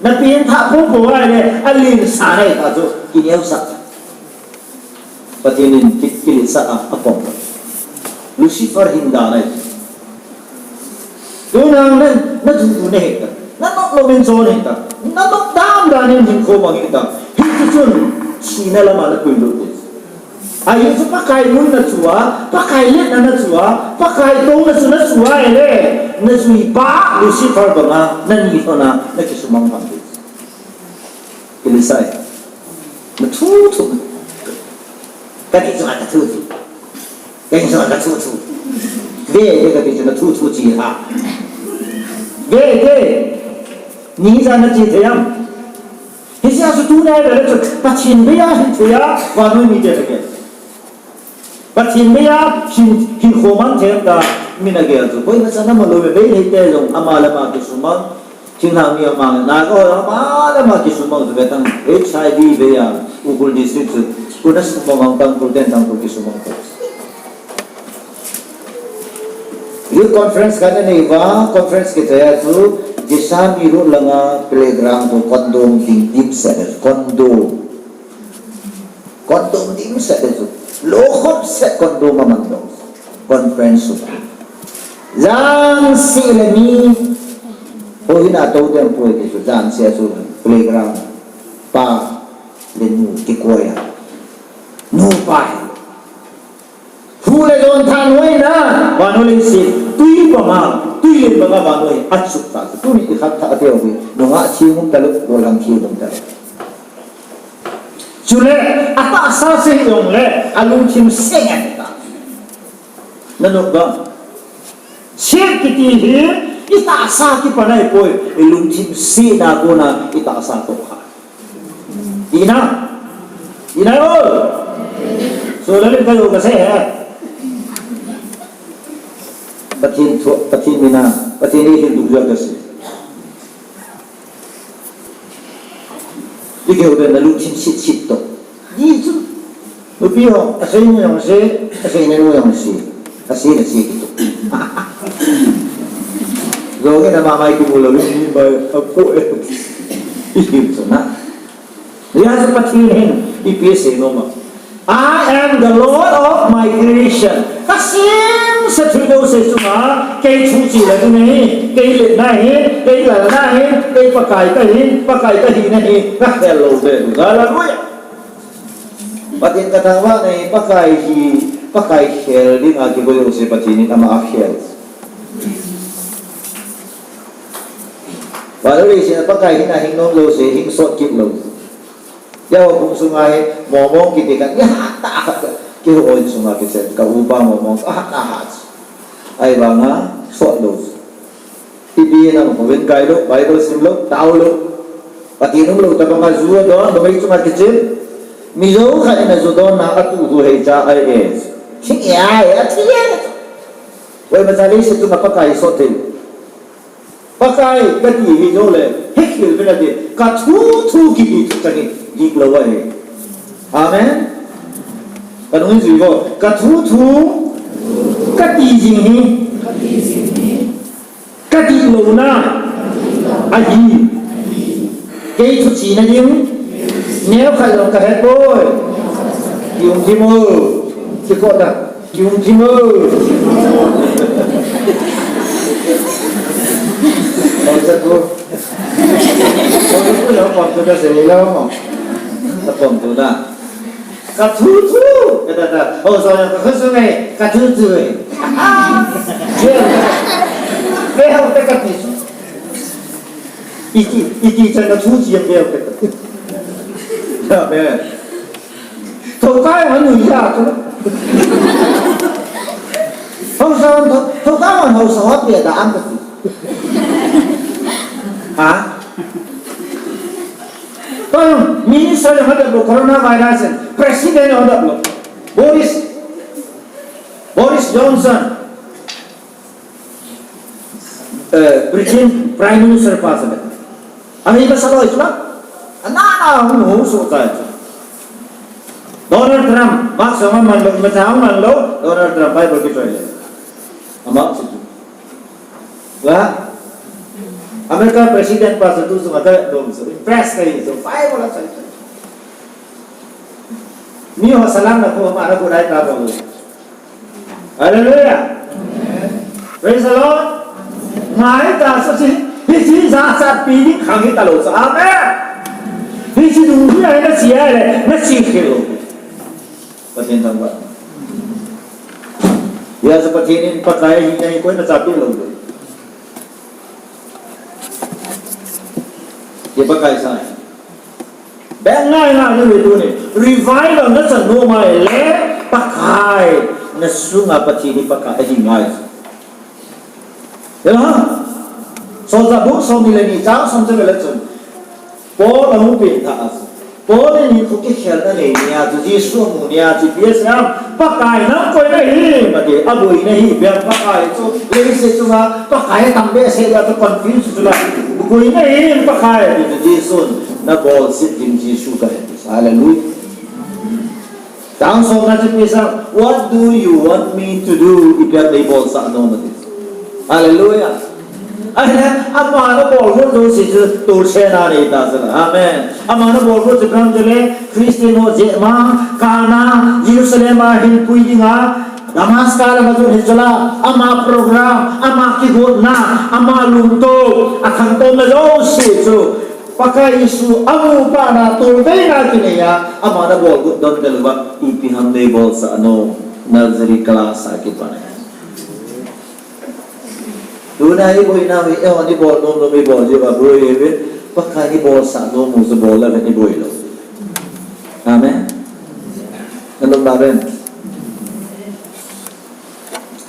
Na pen thah po po ahile, alen sa nai ta chu, kineosah. Pathen in ki, kiletsah a, apom. Lucifer hin dan ahi. Tuna na, na dudu na hita. Na nok lou in chon hita. Na nok dan dan in hinkho mang hita. Hiti chun, thina lama na pui lou te. Ahi chu Pakai mun na chu a, Pakai letna na chu a, Pakai touna chu na chu a, ele, na jui pa Lucifer banga, na ni thona, na kisumang pang. Kilisai. Na thu thu. Ka ti chu a ka thu thu. Ka ti chu a ka thu thu. Ve, ve ka ti chu na thu thu chi ha. Ve, ve. Ni ja na chi thei am. Hiche a chu tuni a le chu Pathen beiya hin thei a, vannoi mite thei. Pathen beiya hin, hin khoman thei ta, min agel chu. Koima chan amalou, Meitei te jong ama le ama kisumang, thinglhang mi amang, Naga ho ama le ama kisumang chu, ve tang H I V beiya, Ukhrul district chu, kona sumang ang Tangkhul ten Tangkhul kisumang chu. Youth conference kana nei uva, conference kichai a chu, Jessami road langa playground chu condom ding dimset, condom. Condom dimset chu. Lokhop set condom aman dong. Conference chu. Jangsi le mi. Ho hina to dem poi ti chu, jangsi a chu playground. Pa le nu kikoi a. Nu pa hi. Hu le jon thanhoina, vannoi leiset, tui banga, tui len banga vannoi, achuk ta, tuni i khat tha ateu hi, nungah thim um talou, golhang thim um talou. Chule, atahsa sei jongle, alungthim sei ngai ta. Nanu ba? Sei kiti hi, i tahsa kipan ahipoi, i lungthim sei na kona, i tahsa toh kha. Ina. Ina o. So, lalim kayo kasei he. Pathen thu, Pathen mina, Pathen ei hin duk jua kasei. Ikeu den na lungthim sit sit toh. Ni chu. Nupi ho, asei nu jong sei, asei nanu jong sei. Asei na sei kitoh. Jong ina mamai kimu lou, ni bai, apo e. Ihi chu na. Ria chu Pathen hin, ipi asei nom a. I am the Lord of my creation. Kasemse thil jouse chunga, kei thuchih le ding ahi, kei letna ahi, kei lalna ahi, kei Pakai kahi, Pakai kahina hi, kakhel lou be. Hallelujah. Pathen kathangvah nei, Pakai hi, Pakai khel dinga kikoi jouse Pathen in ama akhel. Vannoi leiset a Pakai hina hing nom jouse, hing sot kit lou. Yao kum sunga hi, momong kiti khat, ya ta khat, kihou in sunga kichen, ka upa momong, aha, aha. Ahivanga, sot lou. Ipi na mo, ven kai lou, Bible sim lou, tao lou. Pathen um lou, tabanga ju adon, numei chunga kichen. Mijo khat in aju adon na, atu hu hei cha ai e. Thing e ai, athi e. Koima cha leiset chunga Pakai sot thei. Pakai kati hi jongle, hekhel pen ati, ka thu thu kiti thu tah hi, dik lou ahi. Amen. Kanung jui vo, ka thu thu, kati jing hi. Kadih louna ahi. Kei thuchihna ding neokhat jong kahe poi. Kium thim o. Kikot a. Kium thim o. Hausa tu. Hausa tu na pom tu na seni na mo. Na pom tu na. Ka thu thu. Ka ta ta. Hausa na ka khasu ngai. Ka thu thu. Ve, ve hau te ka ti. Iti, iti chan na thu chi ve hau te ka ti. Amen. Thokai ma nu ya tu. Hausa, thokai ma hausa wa pe da an ka ti. Ha? Kon minister ho da lo coronavirus, president ho da lo. Boris, Boris Johnson, eh, Britain Prime Minister pa sa. Ahi ba sa lo itla? Ana na hu hu so ka. Donald Trump, Mark sa man lo, ma sa man lo, Donald Trump Bible ki choi le. Ama si. Wa? America President pa sa tu sunga ka dom so. Impress kai so. Five wala sa. Mi ho salam na ko ma na ko dai ta bo. Hallelujah. Praise the Lord. Ngai ta sa si. Hichi ja sa pi ni khang hi ta lo sa. Amen. Hichi du ni ai na si ai le. Na si ke lo. Pathen thangvah. Hijeh a chu Pathen in Pakai ahi nai koima chapeh lou. Hiche Pakai sang. Beh ngai ngai ni ve tuni. Revival nachan nom a ahile Pakai nasunga Pathen hi Pakai ahi ngai. Hela. Solchah bung somni le ni chang som chang le chun. Paul ahung pengthah a chu. Paul in hinkho kikhelna nei nia chu Jesu amu nia chu ipi asei em. Pakai nang koi nahi, mati, aboi nahi, bia Pakai chu, leiset chunga, Pakai tam behseh a chu confuse chu la. Koi nahi, Pakai ati chu Jesu, nabolset ding Jesu kahi. Hallelujah. Chang somna chu ipi asei em, "What do you want me to do?" Ipi ham neibolsah nom ati. Hallelujah. Ahile, ama nabol got jouse chu tolsena nei ta chu la. Amen. Ama nabol got chu ipi ham tile, Christian ho jeh ma, kana, Jerusalem a hinpui dinga, Damascus lama chu hin chu la, ama program, ama kigotna, ama lungto, akhangtou na jouse chu. Pakai Jesu amu phat na tolveina kinei a, ama nabol got don talouva, ipi ham neibolsah nom, nursery class a kipan ahi. Tuna iboinau hi, eiho ibol nom nom ibol jiuva boi ive, Pakai ibolsah nom u chu bol le iboi lou. Amen. Nalung naven.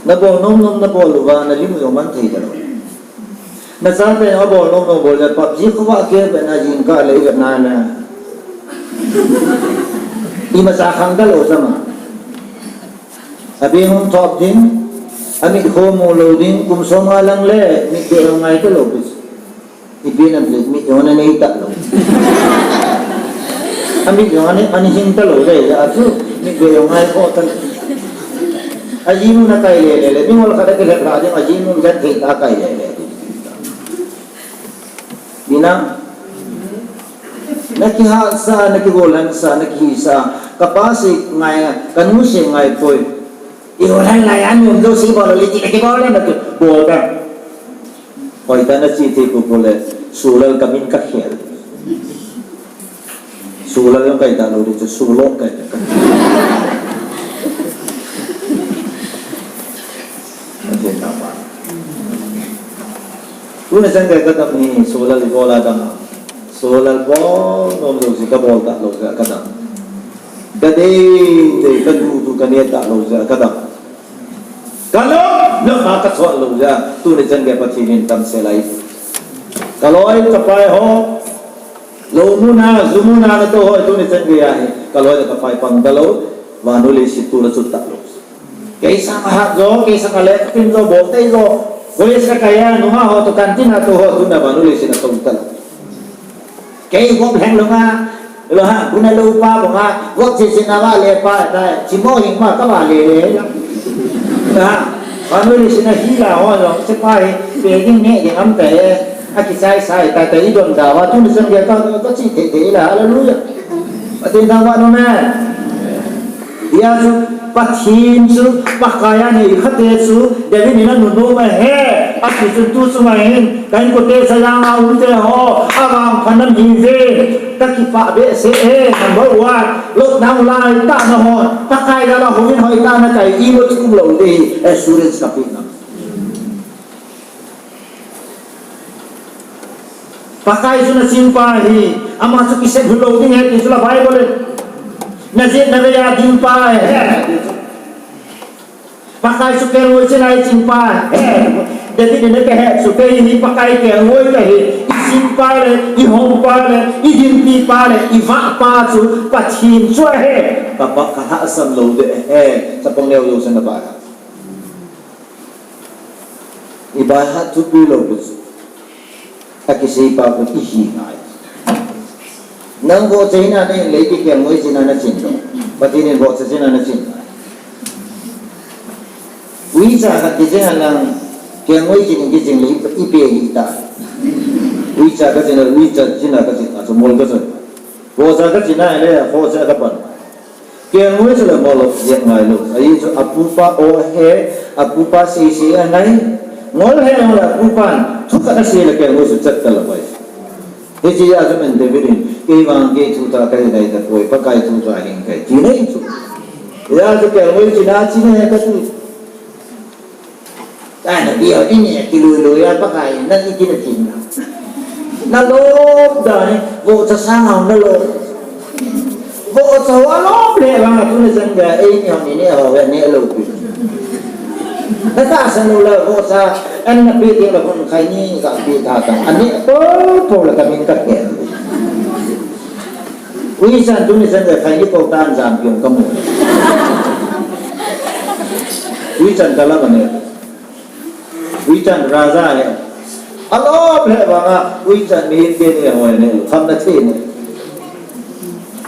Nabol nom nom nabol uva, nalim u jong man thei talou. Nachate abol nom nom bol le PUBG khovah kibetna jingkah le ivetna le. Imacha khang talou jama. Abeng hung thop ding, amit kho mu lou ding, kum som nga lang le, mit beh jong ngai talou pi. Ipi nam le, mit jong anei talou. Amit jong anei, anei hing talou le, achu, mit beh jong ngai kho talou. Ajinu nakai le le le, mi ngol khat a kilhep lha ding, ajinu nakai thei ta kai le le. Mina, nakihahsa, nakigolhansa, nakihisa, kapa sei ngai, kanu sei ngai poi. Igolhan lai a, nom jouse bol le ti nakibol le nati, bol da. Hoitah a nache thei poi pole, Solal kamin kakhel. Solal jong kahi talou ding chu, Solo kahi. Tuni chan gei kadam hi, Solal ibola dam a. Solal bol nom lou jeh, kabol talou jeh kadam. Kadei dei, kadu du kane talou jeh kadam. Kalom, lom a kachon lou jeh, tuni chan gei Pathen in damsel ahi. Kaloi kapai ho, lou muna, ju muna natou ho, tuni chan gei ahi. Kaloi le kapai pang talou, vannoi leiset toh la chut talou. Kei sang ahat jo, kei sang ale, tin jo, bol tei jo. College kakai a, nungah ho toh canteen a tou ho, tuna vannoi leiset a tou talou. Kei gop lheng lou nga, lo ha, bu na lou pa bou nga, gop che che na va le pa ta, chi mo hing ma ka va le le la. Ha, vannoi leiset a hi la ho lo, che pa hi, pe ding ne ding am te, a kichai sai ta te, idon da va, tuni chan gei ka, ka chi thei thei la, hallelujah. Pathen thangvah nom e. Hijeh chun, Pathen chu, Pakai a nei khate chu, David in anunom ahi, ati chun tu chunga hin, ka inkote chayang a umte ho, avangphat na um hiuve, kakipah behseh e, number one, lockdown lai tah na ho, Pakai jal'a houin hoitah na kai, imacha um lou ding, assurance kapeh na. Pakai chu naching pa ahi, ama chu kisep lou ding ahi, ti chu la Bible in. Najep navei a ding pa ahi. Pakai chu kelngoi ching a iching pa ahi. David in akahe chu kei hi Pakai kelngoi kahi, iching pa le, ihom pa le, idinpi pa le, ivah pa chu Pathen chu ahi. Kapa kalhahsam lou ding ahi. Chapang neo jouse na pa. Ibai hat thupi lou pi chu. Akisei pa khu ihi ngai. Nang vohcha hina nahin le ipi kelngoi ching a nachin lou. Pathen in vohcha ching a nachin ngai. Uicha khat kiching a lang kelngoi ching kiching le ipi hi ta. Uicha kaching a, uicha ching a kaching a chu mol kachoi. Vohcha kaching a le, vohcha kapan. Kelngoi chu le ngol jep ngai lou. Ahi chu apupa o ahe, apupa seisei angai. Ngol he ngol apupan, thu khat asei le kelngoi chu chat talou ahi. Hiche a chu men David in, kei vang kei thu tah kahi nai tapoi, Pakai thu tah hin kahi, ti nai chu. Ya tu kei ngoi china china he kati. Ai, na bia ini ya kilu lu ya Pakai, na ikina tina. Na lop da ni, vohcha sang hao na lop. Vohcha ho alop le vang a tuni chan ga, ei ni ho ni ne ho ga ne lo pi. Na tahsan u la vohcha, an na pi ding la khun khai ni ka pi ta ta. Ani po po la ka min ka ke. Ui chan tuni chan ga khai ni po ta an jam piong ka mu. Ui chan ka la ba ne. Ui chan raja he. Alop le vang a, ui chan mi hin te ni ho ne, kham na the ne.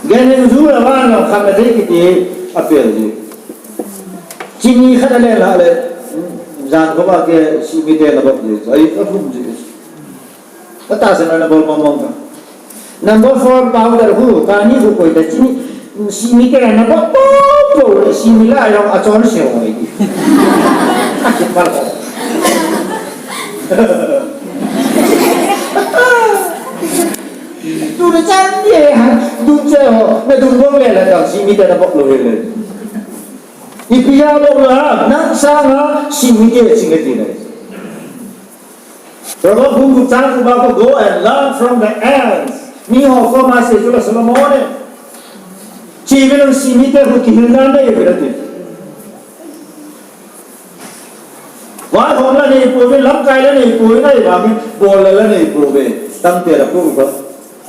Gen hin ju la vang a, kham na the kiti a pel ji. Chini khat a le la le, jan ko ba ke si mi te na ba ji. Ai, a thum ji. Ka tahsan na bol mong mong ka. Number four powder hu, kani hu koi ta chini, si mi te na ba po po, si mi la yong a chon se ho. A ki pal ho. Tu na chan ye ha, dun che ho, na dun bol le la ta, si mi te na bol lo le. Ipi a bol la, nang sanga, si mi te si nge ti le. Proverb bung gup chang gup a ko, "Go and learn from the ants." Mi ho koma sei chu la Solomon e. Chi ve lang si mi te hu kihil nan nei ve la ti. Vaihom la nei pouve, lamkai la nei pouve, nai vangin bol la la nei pouve. Tam te la pu ba.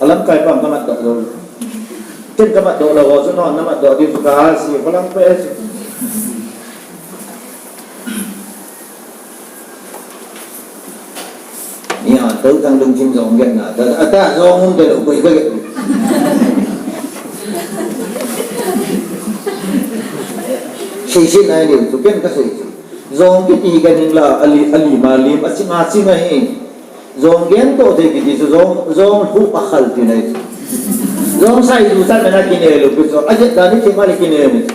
A lamkai pa ka mat doh lo. Ken ka mat doh lo ho chu non na mat doh diu chu ka ha si, ka lam pe si. Ni a, tou tang lungthim jong get na, ta, ta, ta jong um te lo, koi ka get. Sei sei nai leu chu, ken ka sei chu. Jong kiti ka ning la, ali, ali ma lim, a ching a ching a hi. Jong gen to te kiti chu, jong, jong hu a khal ti nai chu. Jong sai du chan na kine lo pi chu, a jet da ni ti ma le kine ni.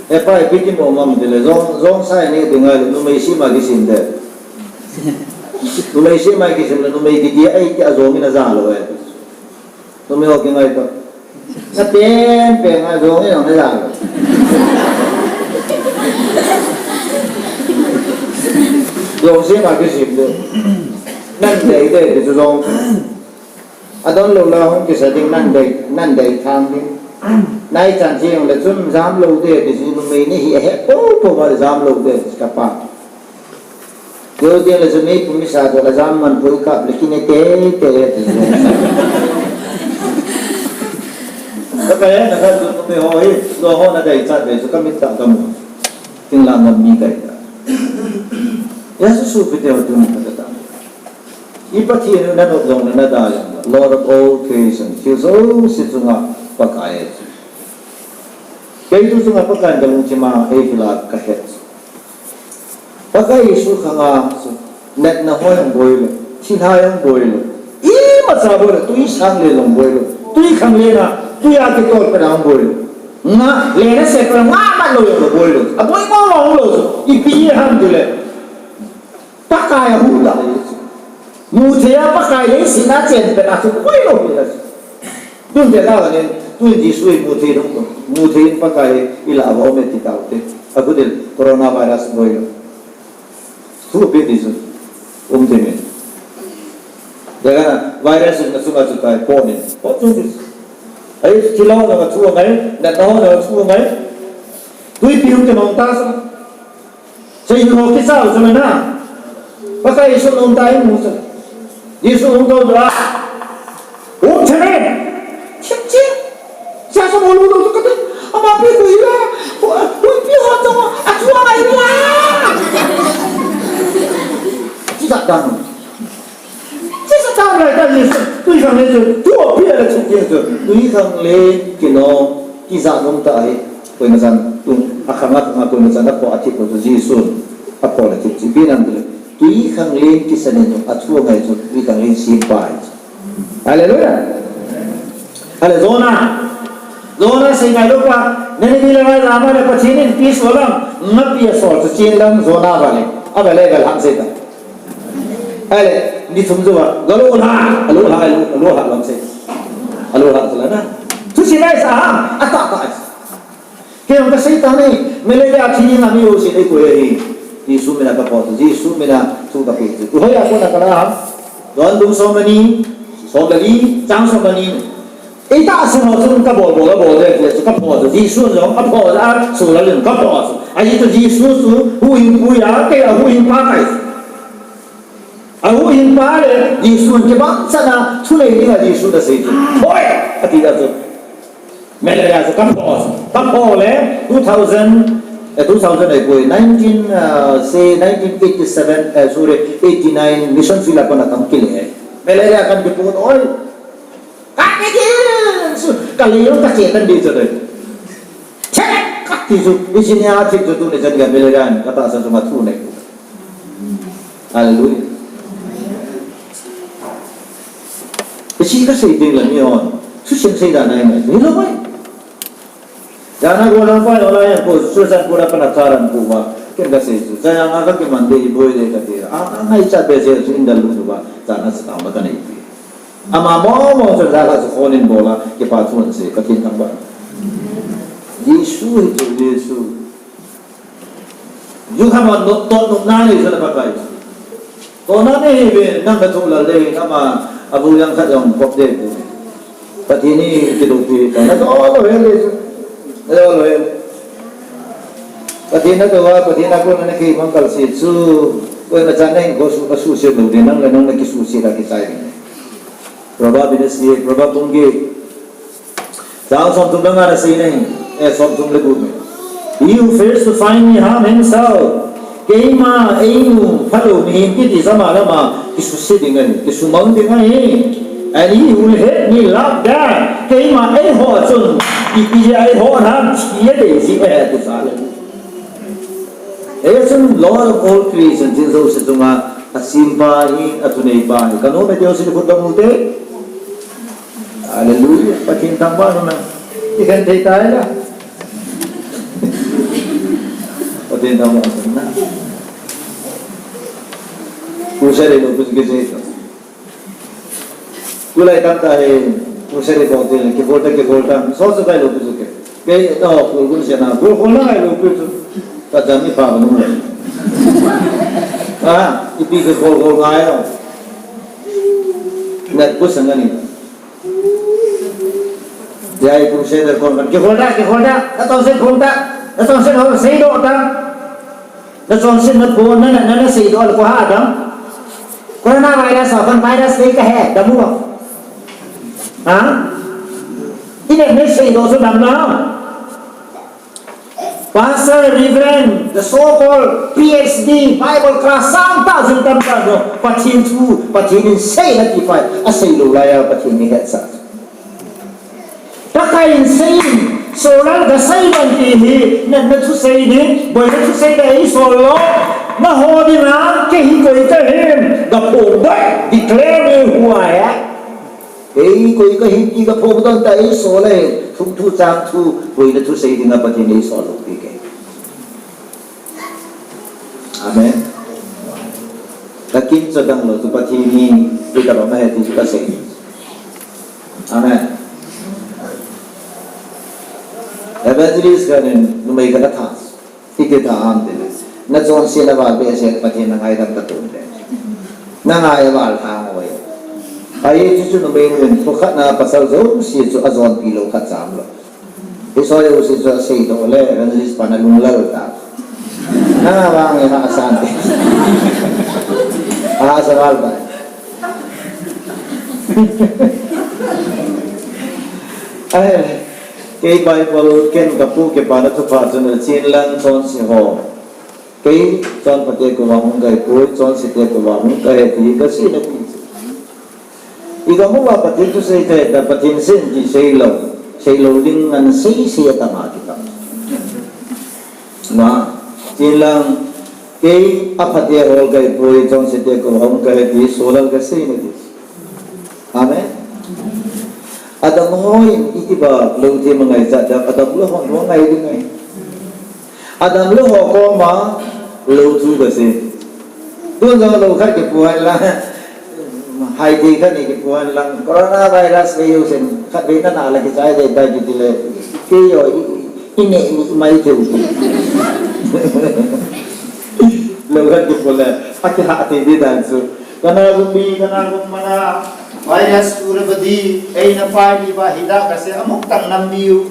E pa, e pi ti mo ma mi te le, jong, jong sai ni ti ngai lo, numei si ma ki sim de. Numei si ma ki sim le, numei kiti ai ti a jong in a ja lo e. Numei ho ki ngai to. Na pen pen a jong in a ja lo. Jong si ma ki sim de. Nan dei de, ti chu jong. Adon lou la hung kisa ding nan dei, nan dei thang ding. Nai chan chi jong le chun jam lou de, ti chu numei ni hi a he po po ma jam lou de, ka pa. Keu ding le chu meipum mi sa doh la jam man pui kap le kine te te le ti. Ka ka he na ka chu numei ho hi, lo ho na dei chat ve chu ka mit tah ka mu. Ting la ngam mi kai ta. Ya su su pi te ho tu ni ka ta. I Pathen u na nop jong le na da jong le, Lord of all creation, thil jouse chunga Pakai ahi. Kei tu chunga Pakai in ka lungthim a eihil a ka het. Pakai Jesu khang a chu, natna ho jong boi lou, thilha jong boi lou, imacha boi lou, tui sang le jong boi lou, tui khang le na, tui a kitol pen a jong boi lou. Nga, le na se pen a nga mat lou jong lou boi lou. A boi mo mo lou chu, ipi ham tu le. Pakai a hu la. Mu thei a Pakai leiset a chen pen a chu boi lou hi la. Tun te la nen, tun Jesu i mu thei dong ko. Mu thei in Pakai i la va om e ti tau te. A khu del coronavirus boi lou. Thu pe ti chu. Um te me. Ya ga na virus na chu ma chu tai po ne. Po chu ti. Ai ti lo na ma chu ngai, na ta ho na chu ngai. Tui pi um te nong ta sa. Sei ho kisa u chun na. Pakai Jesu nung ta i mu sa. Jesu hung dou dou a. Hung chane. Chim chim. Sa sa mo lu lu tu kata. Ama pi ku ila. Hui pi ho to. A chu a ngai la. Chi sa dang. Chi sa dang lai ta Jesu. Tui khang le chu. Tu pi la chu Jesu. Tui khang le ki no. Ki sa nung ta ai. Koima chan, tung, a khang a khang a koima chan a pho a thip pho chu Jesu a pho le thip chu ipi nam tu le. Tui khang len kisan in a thu ngai chu tui khang len sim pai chu. Hallelujah. Ale Jonah. Jonah sei ngai lou pa. Nineveh le ngai lama le Pathen in pi so lam. Ngapi a sol chu chin lam Jonah va le. A va le gal ham sei ta. Ale, ni thum chu va. Galo ha, alo ha, alo ha lam sei. Alo ha chu la na. Thu si ngai sa ha. A ta ta. Kei Ka sei ta ni, malaria thi ding a mi ho si nei ko hi. Jesu mina ka pho, Jesu mina thu ka pe. Hoi a ko na ka na. Don dum so mani, so mani, chang so mani. Ei ta sa ho chun ka bol bol a bol le le chu ka pho chu Jesu jong ka pho a, su la lin ka pho chu. A hi chu Jesu chu huhhingpu ya, kei a huhhingpa kai. A huhhingpa le Jesu kibang chan a thulei ding a Jesu na sei chu. Hoi! A ti a chu. Malaria chu ka pho chu. Ka pho le two thousand, eh, two thousand ai poi, nineteen, uh, say nineteen eighty-seven, eh, sorry, eighty-nine mission field a kon a kam kile. Malaria kan kipu oi. Ka ke ke su, ka le yo ka che tan di chu dei. Che ka ti chu, i sin ya thi chu tu ni chan ga malaria ka ta sa chu ma thu nei. Hallelujah. I si ka sei ding la mi on. Su sin sei da nai nai. Ni lo mai. Jana ko lang pa, ola yang ko, su san ko da pa na tharan ko ba. Ken ka sei chu. Jana nga ka ki man de, boi de ka de. A, a ngai cha be je su in da lu ba. Jana sa ta ma ka nei. Ama mo mo chu jana sa phone in bola, ki pa chu an se, ka kin thang ba. Jesu hi chu, Jesu. Ju kha ma no, to no na ni sa pa kai. Ko na ni hi ve, nang ka thu lal de, ama, abu yang khat jong kop de ku. Pathen ni ki do pi, ka na do lo he le. Do lo he. Pathen na do wa, Pathen na ko na ki mang kal si su. Ko na chan nei ko su, ka su se do de, nang le nang na ki su se la ki sai. Proverb in si, Proverb bung get. Chang som thum le nga na sei nei, eh, som thum le gup. He who fails to find me harm himself. Keima einu phalo mihem kiti sama lama kisuse ding ahi, kisumang ding ahi. And he who hate me love death. Keima eiho chun, ipi eiho na thi a dei ji e ti sa le. Ei chun Lord of all creation, thil jouse chunga a sempa hi, a thuneipa hi. Ka nom e ti ho sin khut dong u te. Hallelujah. Pathen thangvah in na. I khen thei tai la. Pathen thangvah in na. Crusade lo pu ki je. Tulai tam ta he, crusade bol te, kibol ta, kibol ta. So so kai lo pu ke. Ke to, kul kul se na, kul kul na kai lo pu. Ka jam ni pa ba nu. Ah, ipi ke kul kul ngai lo. Nat pu sang ni. Jai Crusader kon kan. Kihol da, kihol da. Na chonset khol da. Na chonset ho seidoh da. Na chonset na phone na, na, na seidoh le ko ha dam. Coronavirus a kon virus nei ka he dam u. Ha? Ine ne seidoh so dam na. Pastor, Reverend, the so-called P H D, Bible class, sang ta jing tam ta no. Pathen thu, Pathen in sei na ti pai. A sei lo lai a Pathen ni het sa. Pakai in sei, Solal ka sei ban ti hi, na, na thusei ni, boi na thusei ka ei sol lo. Na ho dinga, kei hi koi ka hi, ka phong boi, declare me who I am. Kei koi ka hi ti ka phong don ta ei sol e, thum thu chang thu, boina thusei dinga Pathen ei sol lo pi ke. Amen. Ka kin cha dang lo tu Pathen ni, ti ka ba ma he ti ka sei. Amen. Evangelist ka nin, numei ka na tha. Iti ta ham ti le. Na chonse na val behseh Pathen na ngaidam ka ton le. Na ngai val thang oi. Ahi chu chu numei nu in thukhat na pasal jouse chu ajon pi lo khat cham lo. Isoi jouse chu aseidoh le evangelist pa na lunglal ta. Na vang e ha san te. Ha sa val ta. Ai. Kei Bible ken ka pu ke pa na thupha chun a chin lang chonse ho. Kei chonpha te koma hung kai poi, chonse te koma hung kai ti ka sei na ti. I ka mu va Pathen thusei te ta Pathen sin ti sei lo, sei lo ding ngan sei sei ta ma ki ta. Na, chin lang kei a pha te hol kai poi, chonse te koma hung kai ti so lang ka sei na ti. Amen. Adam hoi in iti ba lo thei ma ngai cha da, Adam lo hon lo ngai ding ngai. Adam lo ho koma lo thu ka sei. Tun jong lo khat kipuan la. Hai thei khat ni kipuan la. Coronavirus ve u sen khat ve na na la kichai dei dei ti le. Kei yo i, i, Ine ni mai thei. Lo khat kipole, akihah thei di dan chu. Kana gum bi, kana gum mana. Virus ura badi, eina pai ni ba hida kase amuk tang nam biu.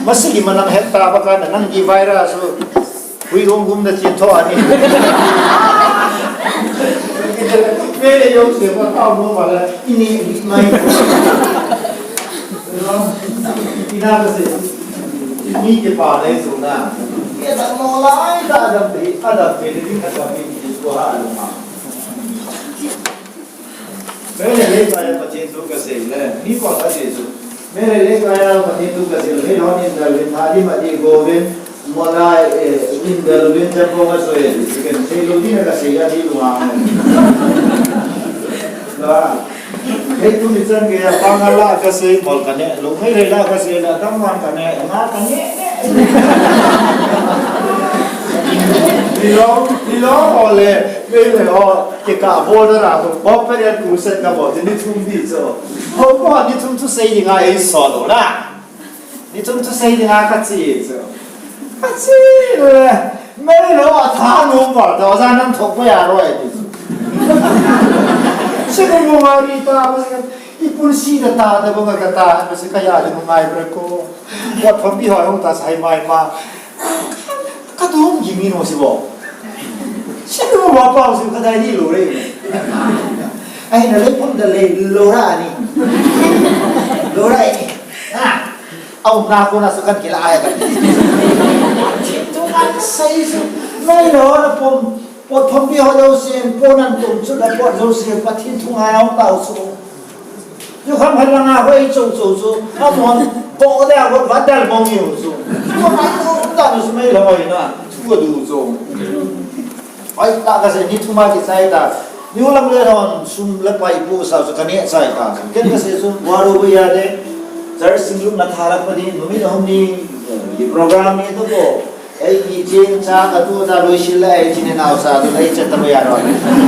Masigi manang het ta ba kana nang di virus u. Hui gum gum na chin tho ani. Mele yo se ba tao mo ba la, ine ni mai. Ina kase. Mi kipa nei suna. Kei ta mo lai ta Adam te, Adam te ni ka ta mi ki ko ha lu ma. Mele le ka ya Pathen thu kasei le, mi ko kasei su. Mele le ka ya Pathen thu kasei le, hon in dal vin, thadi ma di go vin, mo lai, eh, in dal vin, jab ko kasoi, kan sei lo di na kasei ya di lu ma. Ba. Hei tuni chan geiya panga la kasei, bol kane, lo mei rei la kasei la, dam wan kane, nga kane. Nilong, nilong ole, mei le o, kika bol da la, ko pere tu set ka bol, ni thum di cho. Ho ko ni thum tu sei di nga ei so lo la. Ni thum thusei dinga kache chu. Kache le. Mei lo a tha nom ba ta, oja nang thok pa ya roi ti chu. Siko mo ma ri ta, ma siko. Ipunsi da ta, da bo nga ka ta, ma siko ya de mo ngai bra ko. Wa thom bi hoi hong ta sai mai ma. Ka tu hong ji mi no si bo. Siko mo ba pa si ka dai ni lo re. Ai na le pum da le lo ra ni. Lo ra ni. Ah. Au na ko na su kan kila ai kan. Thim thu ngan sei su. Mei lo na pom, pot pom pi ho lo sin, po nan tum chu na pot lo sin, Pathen thu ngai au tau su. Yu kham hal nga hoi chu chu chu. Amon, po de a ko va dal bong yu su. Ko ma ko ta su mei lo hoi na. Chu ko du su. Ai, ta ka se ni thuma ki chai ta. Ni ulam le hon, sum le pai pu sa su ka ne chai ta. Ken ka se su, wa ro bu ya de. Church sing lu na tha la pa ni, nu mi na hom ni, eh, program ni to ko. Ei, ni chen cha ka tu ta lo shi le, ei, chin na sa tu, ei, cha ta ya ro.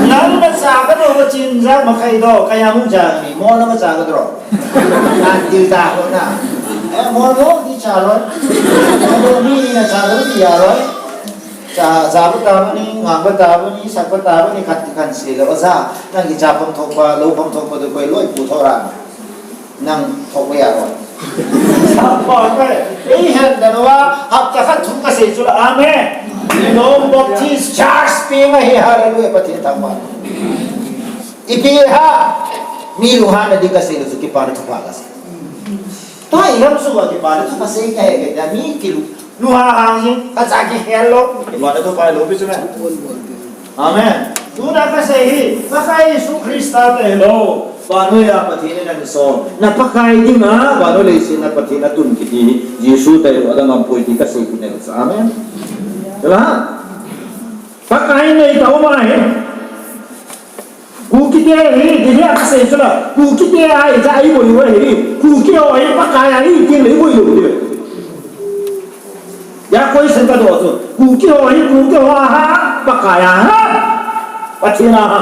Nang na sa ka do ko chin ja ma kai do, ka ya mu ja ni, mo na ma sa ka do. Na ti ta ko na. Eh, mo lo ni cha lo. Mo ni na cha lo ti ya ro. Cha, cha ba ta ba ni, ngah ba ta ba ni, sak ba ta ba ni, khat ti khan se le, oja, nang ki cha pham thok ba, lo pham thok ba, tu koi loi pu tho ra. Nang thok ba ya ro. Sa ba ba, ei hen da wa, hap ta khat thum ka se chu la, amen. Lilong Baptist Church pe ma he, hallelujah, Pathen thangvah. Ipi ha, mi lu ha na di ka se lu su ki pa na thupha ka se. Ta i ram su wa ki pa na thupha se ka he ke da mi ki lu. Nuha hang hi, ka cha ki khel lo. Vana to pai lo pi chu me. Amen. Tuna ka sei hi, ka Pakai Jesu Christa te lo. Vannoi a Pathen in ana sol. Na Pakai dinga, vannoi leiset a Pathen a tun kiti hi. Jesu te lo, adang am poi ti ka sei ku ne sa. Amen. Chula ha? Pakai nei ta ma hi. Kuki te hi, di hi a ka sei chu la. Kuki te a hi, ja i boi wa hi. Kuki ho hi, Pakai a hi, ti le boi lo hi. Ya koi sen ka do chu. Kuki ho hi, Kuki ho a ha, Pakai a ha. Pathen a ha.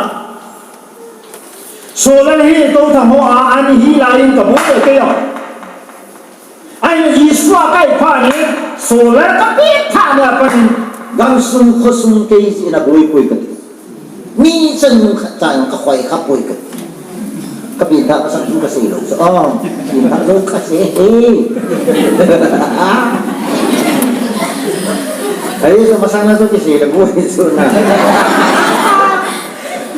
Solar hi, to tha ho a, ani hi la in ka boi ke yo. Ai, Jesu a kai pha ni, solar ka pe pha ni a panin, gamsung khosung kei ji na boi poi ka ti. Mi chan khat cha ka khoi kha poi ka ti. Ka pin tha ka sang ka sei lo. Oh, pin tha lo ka sei. Ai, so masang na so ki sei lo boi so na.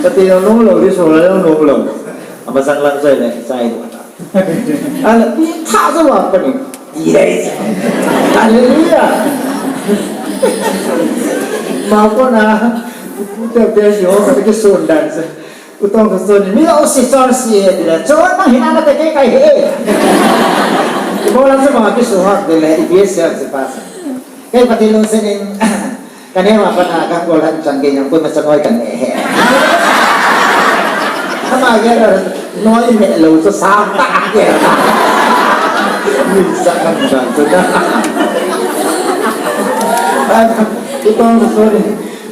Ka ti lo lo lo, di solar lo lo lo. Masang lang so ne, sai. Ala, pi tha sa wa pa ni. Yes. Hallelujah. Ma ko na, ku te be yo, ka ke son dan sa. Ku tong ka son ni, mi lo si son si e, de la, so ma hina na te ke kai he. Ko la sa ma ke so ha, de la, i be se se pa sa. Kei Pathen lungset in, ka neo a pat a ka gollhang chan gei jong koima cha noi ka ne he. Ama gei a noi me lou chu sang tah gei. Min sa kan dan chu na. Ai, tu tong sorry.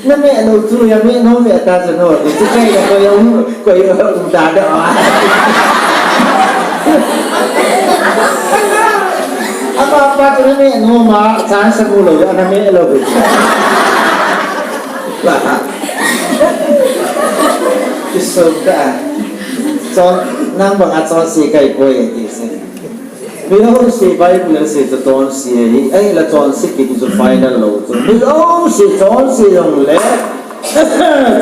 Na me lou chu ya me no me ta chu no. Tu kai ka ko ya um, ko ya um da da. Ama pa chu Ana me noma, chance mu lou, ana me lou. Kiso ka. Chon, nang banga chonse kahi poi ti se. Miho si Bible si chu chonse hi, ahila chonse kiti chu final lou chu. Miho si chonse jong le,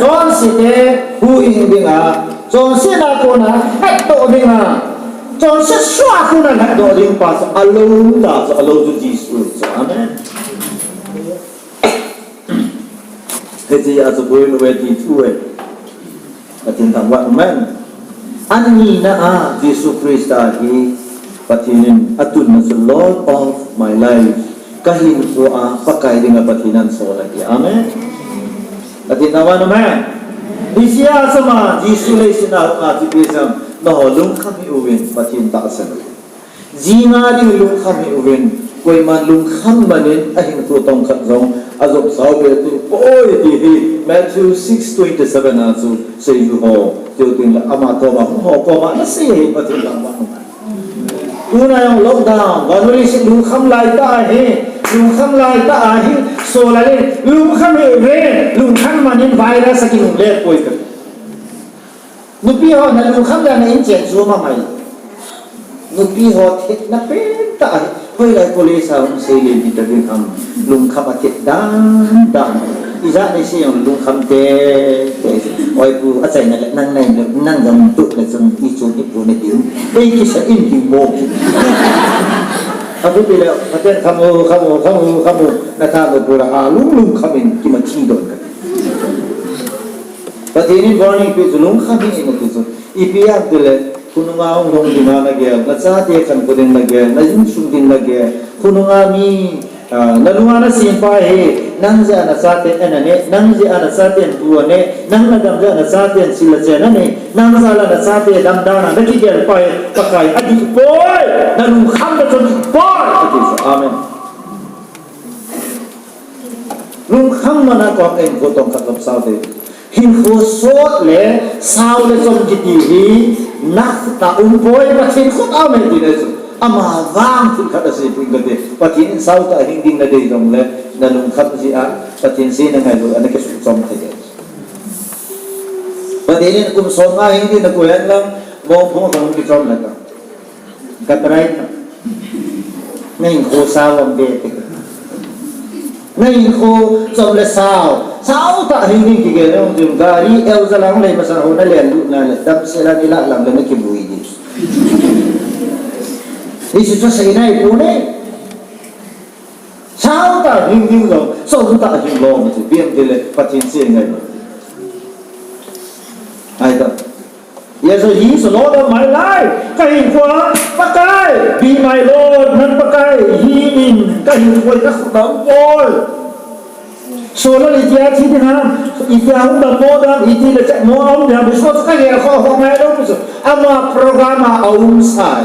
chonse te huhhing dinga, chonse na kona lhatdoh dinga, chonse sua kona lhatdoh ding pa chu alou ta chu, alou chu Jesu chu. Amen. Hiche a chu boi lou e ti thu e. Pathen thangvah, amen. Anina a Jesu Christa hi Pathen in atunna chu Lord of my life. Kahinkhoa Pakai dinga Pathen in asol ahi. Amen. Pathen thangvah, amen. Hiche a chu ama Jesu leiset a hung a chu ipi asei em, nangho lungkham hih uvin Pathen tahsan uvin. Jinga ding lungkham hih uvin, koiman lungkham manin ahinkho tongkhat jong ajopsau be tu poi ti hi Matthew six twenty-seven a chu seiju ho, chuteng le ama koma hung ho koma ana sei hi Pathen thangvah. Tuna jong lockdown, vannoi leiset lungkham lai tah ahi, lungkham lai tah ahi, sol a le, lungkham hih uvin, lungkham manin virus akinungle poi ka. Nupi ho na lungkham le na inchen chu mamai. Nupi ho thetna pentah ahi. Hoilai college a hung sei le ti ta ding ham. Lungkham a thet dan dan. Ijat nei sei jong lungkham tete. Oi pu, achaina le nang nai le, nang jong tu le chun ichu ipu ne ding. Ei kisa in ding mo ki. Apu pi le, Pathen kham o, kham o, kham o, kham o. Na tha no pu la ha lung lungkham in kimathi don ka. Pathen in warning pe chu lungkham hih in ati chu. Ipi ham tile, khonunga hung lhung dinga nagel, nachate khankho ding nagel, na insung ding nagel, khonunga mi, ah, nalunga nasem pa hi, nang jeh a nachate an ane, nang jeh a nachaten bu ane, nang nadam jeh a nachaten sil le chen ane, nang jal a nachate damdan a nakigel pa hi, Pakai adih poi, nalungkham na chu dih poi, ati chu. Amen. Lungkham mana kong in ko tong khat lom sao te. Hinkho sot le sao le chom kiti hi na khut a um poi, Pathen khut a um e ti le chu. Ama vang thil khat asei pui kate. Pathen in sao tah a hing ding nadei jong le, nalungkham jeh a Pathen seina ngailut a nakisuh chom thei e. Pathen in kum som nga hing ding nakoi hen lang, mong phong jong kichom le ta. Ka try ta. Na hinkho sao am be te. Na hinkho chom le sao. Sao tah hing ding kigel jong chu gari el ja lang le masa ho na len lut na le damsel a ni lah lang le na kivui ding. Hichu chu sei nai poi ne. Sao tah hing ding jong, chom tah hing lom chu, biem ti le Pathen sei ngai lo. Ai ta. Yes, so he is the Lord of my life. Ka hinkho a Pakai, be my Lord, nang Pakai, hih in, ka hinkho a ka khut a um poi. Sol a le itia thi ding ham, itia hung dam mo dam, iti le chet mo a um ding ham, so ka gel kho kho ngai lou, so ama program a um sai.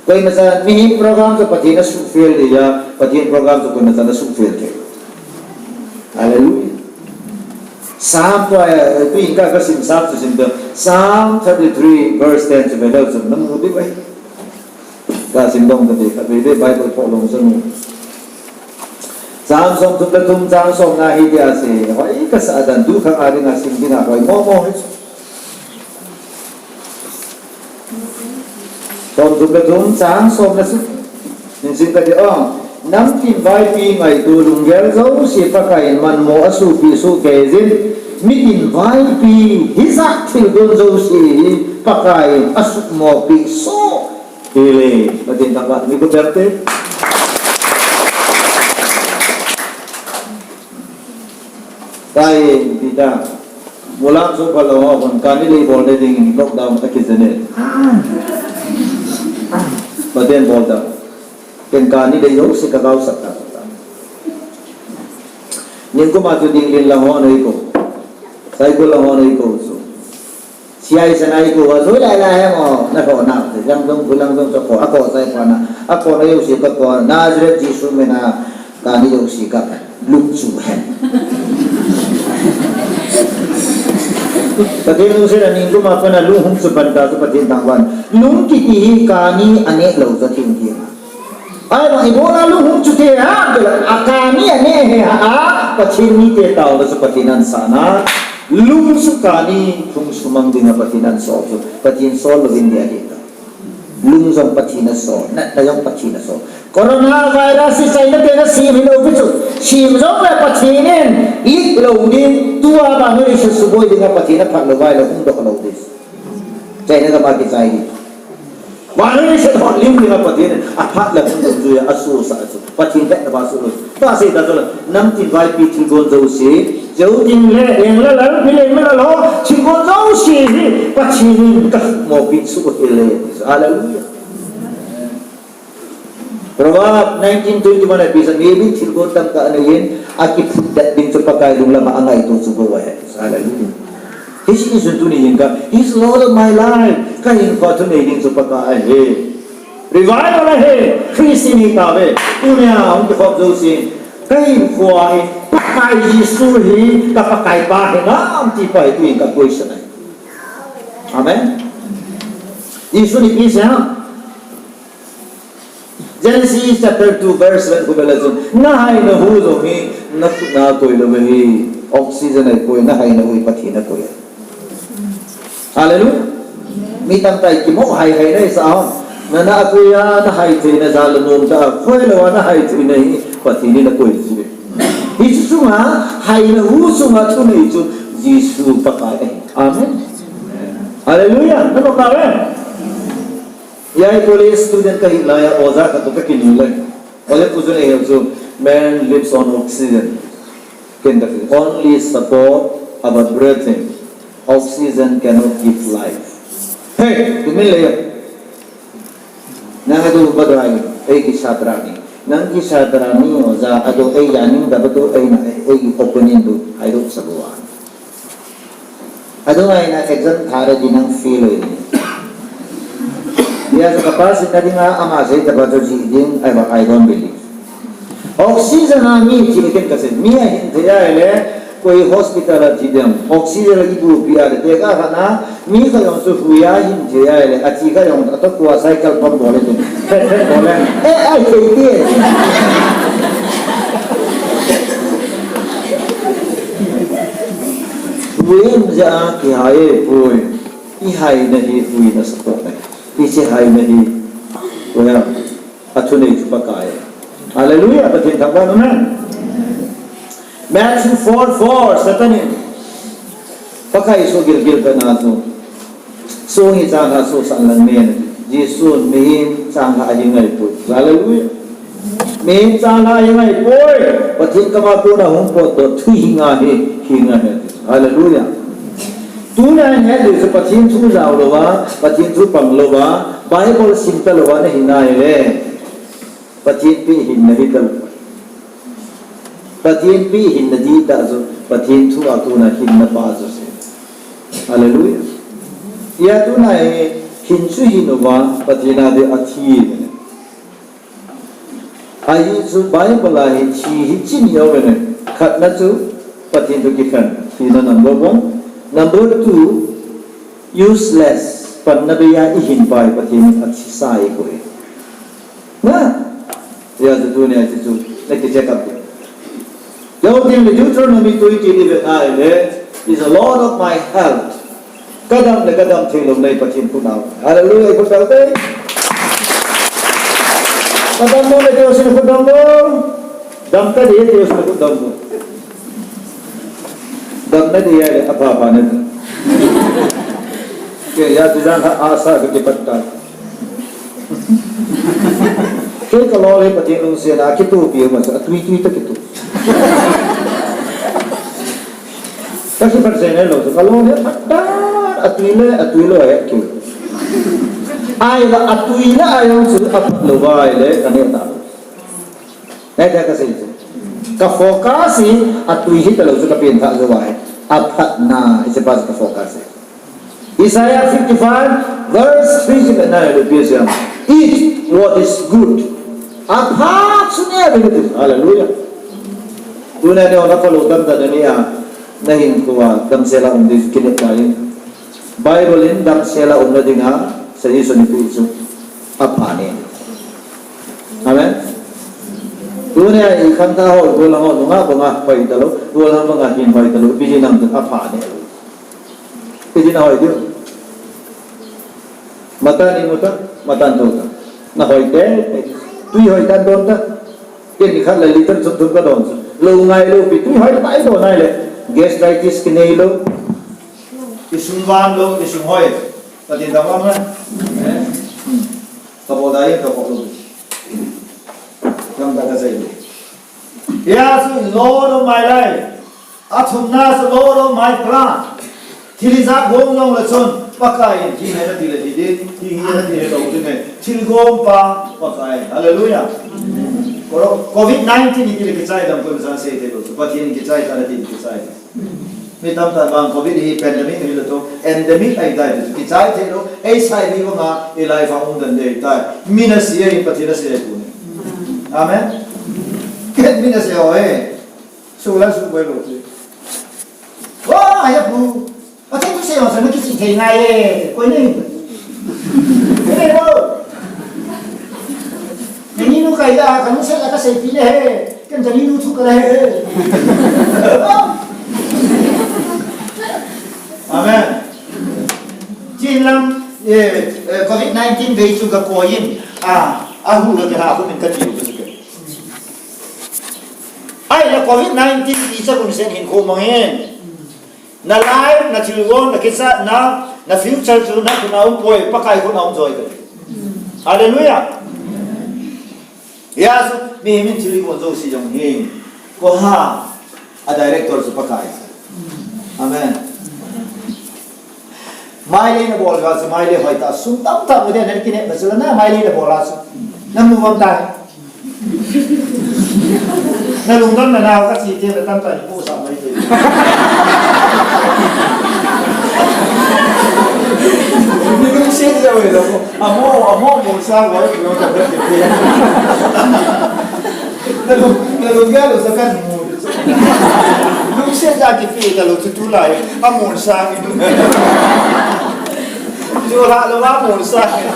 Koima chan, mihem program chu Pathen asuhfel ding ahi, Pathen program chu koima chan asuhfel thei. Hallelujah. Psalm tua, eh, tu in ka, ka sim Psalm chu sim ta. Psalm thirty-three verse ten chu ve leu chun na mu diu ahi. Ka sim dong ka ti, khatvei vei Bible phoh lou chun. Psalm som thum le thum chang som nga hi tia asei. Hoi ka sa dan tu khang a ding a sim ding a hoi mo mo hi. Som thum le thum chang som le sagi. Nin sim kati o. Namtin vaipi ngaito lunggel jouse Pakai in manmo asohpi soh kei jin. Mitin vaipi hijat thil don jouse hi Pakai in asuhmopi soh. Hile, Pathen thangvah, mi ko berte. Kai, Peter. Mulam so phalou hon kani lei bol ne ding lockdown ta kit jeng e. Pathen bol ta. Ken kani lei jouse ka gaosah ta. Nikum a chu ding lin lang ho nei ko. Saikul lang ho nei ko chu. Siai sanai ko a joi lai lai he mo. Na ko na. Lang dong ku lang dong ko. A ko sai ko na. A ko na jouse ka ko. Nazareth Jesu mina. Kani jouse ka lungchu hen. Pathen lungset a nikum a pat a lung hung chu pan ta chu Pathen thangvah. Lung kiti hi kani aneh lou chu thim thim. Ahivang ibola lung hung chu te ham, tile, akani ane he ha, a, Pathen mite taona chu Pathen in asah na. Lung chu kani, lung chu mang dinga Pathen in asol chu, Pathen sol louvin dia ahi ta. Lung jong Pathen in asol, natna jong Pathen in asol. Coronavirus hi China te in asem hilou pi chu, sem jongle Pathen in lit lou ding, tua vannoi leiset suboi dinga Pathen in aphat lou vai le hung doh lou ding. China gam a kichai hi. Vannoi leiset hot lim dinga Pathen in aphat le hung doh jui a asosah chu, Pathen hetna ba soh lou. Tua sei ta chu le, namtin vaipi thilgon jouse, jou ding le, eng le lal, pi le mi le lo, thilgon jouse hi Pathen in kamopi chu hile. Hallelujah. Proverb nineteen twenty-one a ipi asei, mihem in thilgon tamtah anei in, akiphutdet ding chu Pakai lunglam a angaito chu bou ahi. Hallelujah. Hiche isun tuni hin ka, He's Lord of my life. Kahinkho thunei ding chu Pakai ahi. Revival ahi. Christian hi tave. Tunia hung kikhop jouse, kahinkho hi Pakai Jesu hi ka Pakai pa hinam ti pa hi tuin ka question ahi. Amen. Jesu in ipi asei ham? Genesis chapter two verse seven khu vele chun, nahai nahu jong hi nakhut na akoi lou ahi. Oxygen ahipoi, nahai nahu hi Pathen in akoi. Hallelujah. Mi tamtah in kimo hai hai na isah ham. Na, na akoi a, nahai theina jal le nom tah a, khoilou a nahai theina hi Pathen in akoi ji. Hiche chunga, hai nahu chunga thunei chu Jesu Pakai ahi. Amen. Hallelujah. Na Pakai ahi. Hiche college student kahi laiya, oja khat toh kakinu lai. Ole pu chu nei hiu chu, man lives on oxygen. Ken ka, only support our breathing. Oxygen cannot give life. Hey, tu min le ya. Nang adu badai, ei ki satra ni. Nang ki satra ni, oja adu ei ya ning da badu ei na, ei ki opinion du, I don't support. Adung aina exam thare di nang fail oi. Dia sa kapas na dinga ama sei taba to ji ding, I, I don't believe. Oxygen a mi thi ken kasei, mi ahin thei ahile, koi hospital a thi dem, oxygen a ibu pi ahile, te ka khana, mi kha jong chu hui ahin thei ahile, athi kha jong ato kua cycle pump bol le, pet pet bol le, eh, ai thei ti. Hui in ja kihai e poi. Ihaina hi hui na support na. Ichi haina hi, oya, athunei chu Pakai. Hallelujah, Pathen thangvah in, amen. Matthew four four, Satan in Pakai so gilgil pe na chu. So hi chang ha so san lang men. Jesu mihem chang ha hi ngai poi. Hallelujah. Mihem chang ha hi ngai poi. Pathen kama kona hung potdoh thu hi ngai hi, hi ngai hi. Hallelujah. Tuna hin het diu chu Pathen thu jao louva, Pathen thu pang louva, Bible sim ta louva nahi nai le. Pathen pi hinna hi ta lou. Pathen pi hinna di ta chu, Pathen thu a kona hinna pa chu se. Hallelujah. Hia tuna hi hin chu hin uva, Pathen a di athi. Ahi chu Bible a hi thi hi chin hi auve ne. Khatna chu Pathen toh kikhen. Thina number one. Number two, useless. Panna beiya ihin pa hi Pathen in athisa ahi koi. Na? Hia chu tunia chu chu. Na ki check up. Yau ding le Deuteronomy twenty ni ve nai le, is the Lord of my health. Kadam le kadam thei lou nei Pathen khut nau. Hallelujah, khut nau te. Kadam lou le Jesu khut nau lou. Dam ka dei Jesu khut nau lou. Dam na dei ya le apa apa ne. Ke ya tu jang ha asa ke patta. Kei ka lol hi Pathen lungsetna a kitupi ma sa, atui tui ta kitu. Ka si Pathen ne lo, ka lol hi phat ta, atui le, atui lo he kiu. Ai la atui le ai lo su a phat lo vai le ka ne ta. Ai ta ka sei chu. Ka focus hi atui hi ta lo chu ka pen tha zo vai. A phat na, i se pa ka focus hi. Isaiah fifty-five, verse three chu na le pi siam. Eat what is good. Apha chu ne le pi. Hallelujah. Tuna ne ona follow tam ta ne a. Na hinkho a damsel a um di kile ta in. Bible in damsel a umna dinga suggestion pi chu. Apha ne. Amen. Tunia i khangthah ho, gollhang ho, nungah banga hoi talou, gollhang banga hin hoi talou, ipi jeh ham itile apha ne. Ipi jeh a hoi diu. Matan imu ta, matan thou ta. Na hoi te, tui hoi tan don ta. Ken nikhat le liter thum thum ka don chu. Lou ngai lou pi, tui hoi ta i don nai le. Gastritis kinei lou. Isung van lou, isung hoi. Pathen thangvah in. Ka bol dai, ka bol lou. Lam ta ka sei. Hijeh chun Lord of my life. Athumna chu Lord of my plan. Thil ijat gong jongle chun Pakai in hiche hi nati le hi ding, hiche hi nati le lou ding e. Thilgong pa Pakai. Hallelujah. Koro-, covid nineteen hi tile kichai dam kon san sei thei lou. Pathen kichai ta nati kichai. Mi tamtah vang covid hi pandemic hi lou to, endemic ahi tai, kichai thei lou, ei sai mi vanga, ei life a um dan dei tai. Mi nasi e, Pathen nasi e tu ni. Amen. Ken mi nasi e ho e. Su la su boi lou ti. Wa, ya pu. Pathen thusei ho sa mi kichai thei ngai e. Koi ni. Koi ni lou. Nangni nu kai da, ka nu sei la ka seipi le he. Ken ka ni nu thu ka le he. Amen. Chin lang, eh, eh, covid nineteen vei chu ka koi in, ah, a hu la ke ha ko min ka ti u ka su ke. Ai la covid nineteen ti cha kun sen hin ko mang in. Na life, na thilgon, na kichatna, na future chu na khut a um poi, Pakai khut a um joi. Hallelujah. Hijeh chun, mihem in thil ibol jouse jong hi. Koiha, a director chu Pakai. Amen. Mailei na bol a chu, mailei hoi ta, sum tamtah mu ding, na kinepna chu, na mailei na bol a chu. Na mu ngam tai. Na lungdon na nau ka chi te na tam ta ni pu sa mai te. Ni lungset ja we lo. Amo, amo mo sa wa lo ka te te. Na lung, na lung ga lo sa ka ni mu. Lungset ja ki pi ta lo tu tu lai. Amo sa ni. Jo la lo amo sa ni.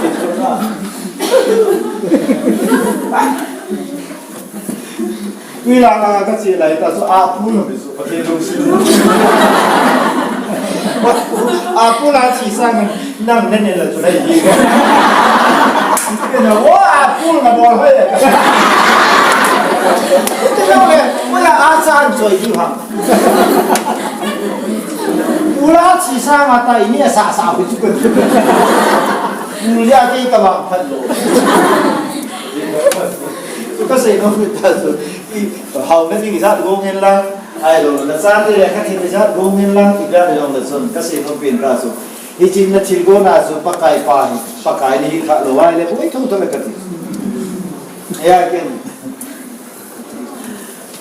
Tui lang a ka che lai ta chu a pu no be chu Pathen lungset. A pu la chi sang nang ne ne la chu lai ji. Ke na wa a pu na bol hoi. Te no le, wa la a sa an choi ji ha. Pu la chi sang a ta i ni sa sa hu chu ko. Pu ya ke ka ba phat lo. Chu ka sei nom ta chu, i, hao na ding ijat gong in lang, ahilou le, na chate le ka thil ijat gong in lang, ipi a le jong le chun, ka sei nom pen ka chu. Hiche na thilgon a chu, Pakai pa hi, Pakai ni hi kha lou, ahile, boi thou thou le ka ti. Ya ken.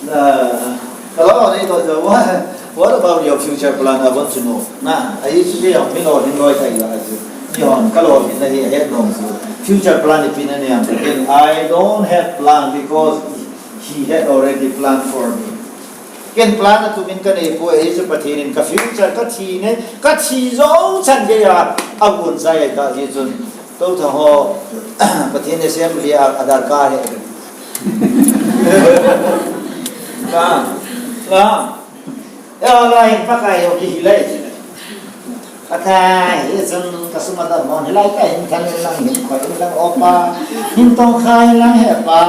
Uh, hello, Nito, what, what about your future plan? I want to know. Na, ahi chu kei jong, mi lolhin loi thei la, ahi chu. Mi hon, ka lolhin na hi, het nom chu. Future plan ipi na nei am, then I don't have plan because he had already planned for me. Ken plan a tumin ka nei poi, ahi chu Pathen in ka future, ka thi nei, ka thi jou chan gei a, a gon chai ta ji chun. Tou tha ho, Pathen assembly a, a darkar he. Ka, ka. Ya, la hin Pakai ho kihi lai. Pakai, hi chun ka sum a dammo hilai ka hin than in lang, hin khoi in lang, o Pa. Hin tong kha in lang, he Pa.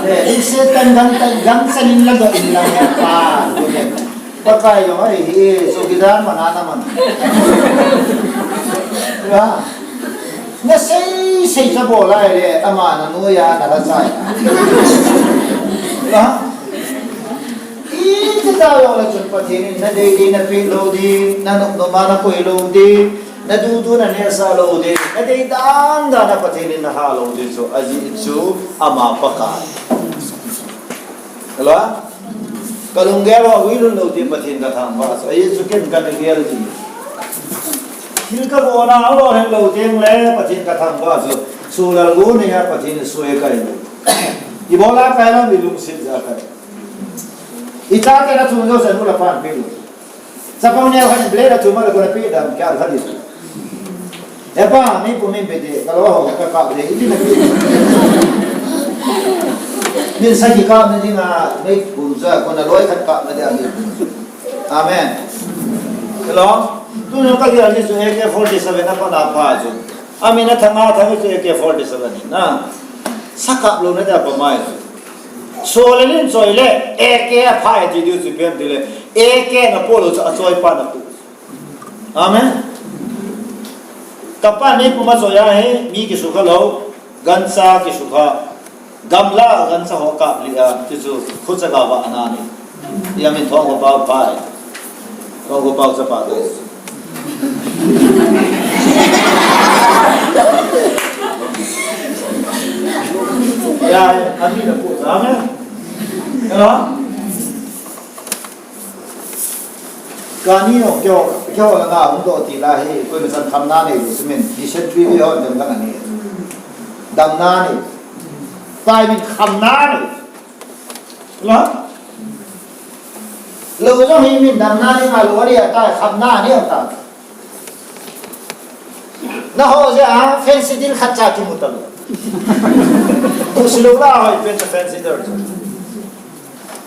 Eh, lungset tan gam tan gam chan in la doh in lang, he Pa. Pakai jong ahi, chowkidar man a na man. Ya. Na sei sei cha bol lai le, ama na noiya na la chai. Ha? Iti ta jong le chun Pathen in na dei dei na pe lou ding, na nop nop a na koi lou ding, na dudu na nehsah lou ding, na dei dan dan a Pathen in na ha lou ding chu, ajeh chu ama Pakai. Hello? Ka lunggel a hui lhun lou ding Pathen ka thangvah chu. Ajeh chu ken ka lunggel ding. Thil ka bol na lolhing lou ding le Pathen ka thangvah chu. Sulal gu nei a Pathen in soi kai lou. Ibola kai lou, ilungset ja kai. Ichate na thum jouse nu le pan pe lou. Chapang neo khat in blade a thum a le kona pe dam kya khat in. He pa, mi pu min pe te, ka lo ho ka ka de, iti na pe. Min sagi kapna dinga, meipum chu, kona loi khat kapna dinga, meipum chu. Amen. Hello? Tuni ka gel ni chu A K forty-seven a pat a pha chu. Amin a thanga thang chu A K forty-seven ni na. Sa kap louna dia pa mai chu. So le nin choi le, A K a pha e ti diu chu ipi ham ti le, A K na po lou chu, achoi pa na po. Amen. Kapa ni puma choi ahi, mi kisukha lou, gancha kisukha, gamla gancha ho kap li a, ti chu, khucha ga va ana ni. Ia min thong ho pau pai. Thong ho pau cha pa dei. Ya, ami na pu, amen. Hello? Kani o kyo, kyo la na hung do ti la hi, koi na san kham na nei lu, simin, dysentery ve ho, dam na nei. Dam na nei. Pai min kham na nei. La? Lo jong hi min dam na nei ma lo ri a ta, kham na nei ta. Na ho je a, fancy dil khat cha kimu ta lo. Ku si lo la hoi pen cha fancy dil.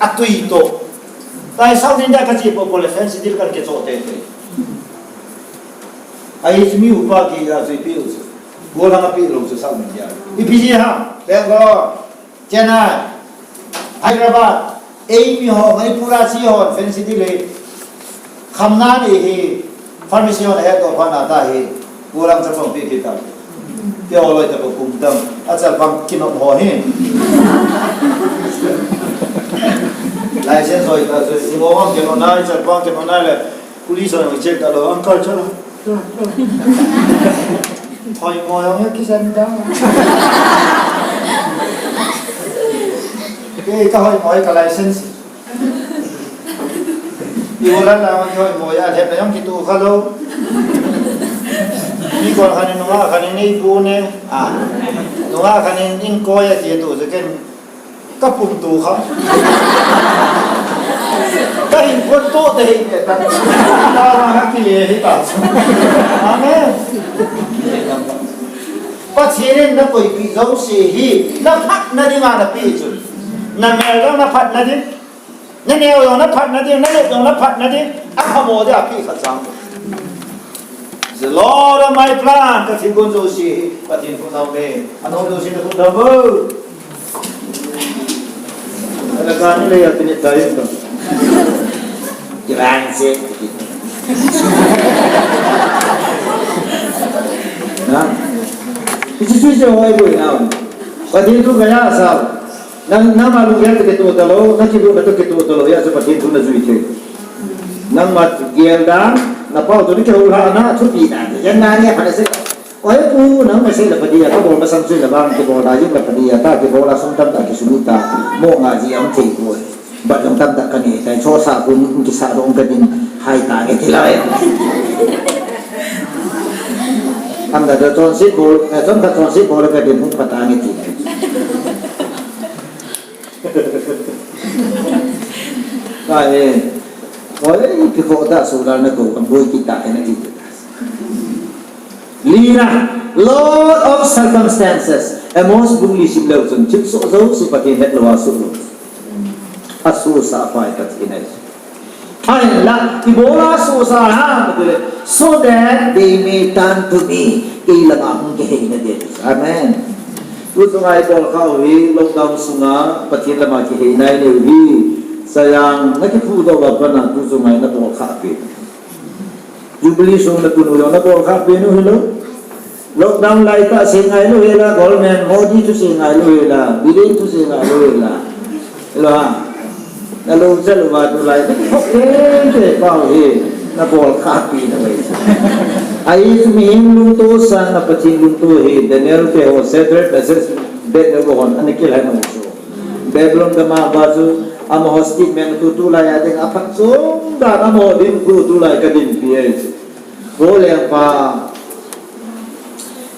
Atui to. Tai South India ka chi po po le fancy dil kan ke cho te te. Ai mi upa ki ya chi pi u. Go la pi lo South India. Ipi ji ha, Bangalore, Chennai, Hyderabad, ei mi ho, Manipur a chi ho, fancy dil le. Kham na nei hi, pharmacy ho na he to pha na ta hi. Go lang cha phong pi ki ta. Te ho loi ta ko kum tam. A chal pang ki nom ho hi. License hoi ta so, i mo ang ki nom nai, chal pang ki nom nai le. Police hoi check ta lo, uncle chal. Hoi mo yang ki san da. Ke ka hoi mo ka license. Ibola na man hoi mo ya, lhep na jong kitu kha lou. Mi kon khan in nunga khan in nei pu ne. Ah. Nunga khan in in ko ya ti tu je ken ka pum tu kha. Ka hin kon tu te hi te ta. Ta ma ha ki le hi ta. Amen. Pathen in na koipi jouse hi, na phatna dinga na pe chu. Na mel jong na phatna ding. Na neo jong na phatna ding, na lep jong na phatna ding. A khamo dia pi khat chang. The Lord of my plan, ka thil gon jouse hi, Pathen khut a um e. Ano jouse na khut a um o. Ala ka ni le ya tini ta yin ta. Kiran se. Na? Isi sui se hoi boi na. Pathen thu ka ya sa. Nang, nangma lunggel toh kitoh talou, na kibu na toh kitoh talou, hijeh chun Pathen thu na jui thei. Nangma gel dan, na pau toh na kihou lhah na, thupi dan. Jan na ni a pha na se. Oi pu, nang ma sei la pha dia, ka bol masang sei la vang, kibol da, yum la pha dia, ta kibol la sum tam ta, kisumit ta, mo nga ji am thei ko. Bat jong tamtah kanei tai, chosah kun kisah jong kadin hai tange ti lai. Tamtah chonset bol, eh, chomkhat chonset bol kadin hung pha tange ti. Ka e, oi, kikhoh tah solar na kou, kaboi kit tah e na ti. Lina, lot of circumstances. Amos bung li sim leu chun, thilsoh jouse Pathen hetlou a soh lou. Asohsah pai Pathen ahi. Ahinla, ibola asohsah ham tile, so that they may turn to me. Kei lama hung kihei na diu. Amen. Tuchunga ibol khah u hi, lockdown sunga, Pathen lama kihei nai neiu hi. Sayang, na kiphudoh uva pat a, tuchunga na bol khah pen. Jubilee sung na tun u jong na bol khah pen u hilou. Lockdown lai tah sei ngailou hela, government Modi thusei ngailou hela, Biren thusei ngailou hela. Hilou ham. Na lou chal uva tulai. Tente pau hi na bol khah pen u ahi. Ahi chu mihem lungto sanga Pathen lungto hi Daniel te ho, Shadrach, Meshach, Abednego hon ana kilhen u chu. Babylon gam a uva chu amaho statement khu tulai a ding a phatchom dan amaho dinpu tulai ka dinpi ahi. Vo lengpa,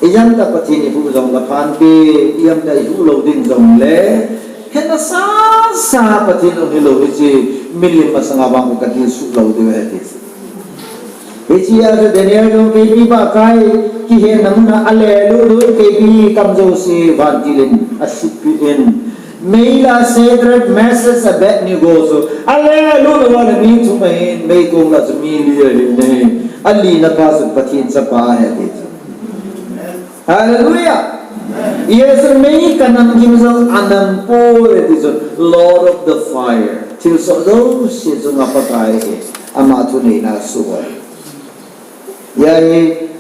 ijemtia Pathen ihuh jong la phan pi, ijemtia ihuh lou ding jongle, hena sasa Pathen um hilou hiche, milim masanga vang u ka dilsuh lou diu ahi ti. Hiche a chu Daniel jong keipi ba kai, kihenna mun a ale lulu, keipi kam jouse vantil in asitpi in. Mei lah a Shadrach, Meshach, Abednego chu. Aleluia, vale mi thum ahin, meikong lah chu mi li ahin nei. Ali na pa chu Pathen chapa ahi ti chu. Hallelujah. Yes, mei kanam gim jong anam poi ti chu. Lord of the fire. Thilsoh jouse chunga Pakai ahi. Ama thuneina suh ahi. Hiche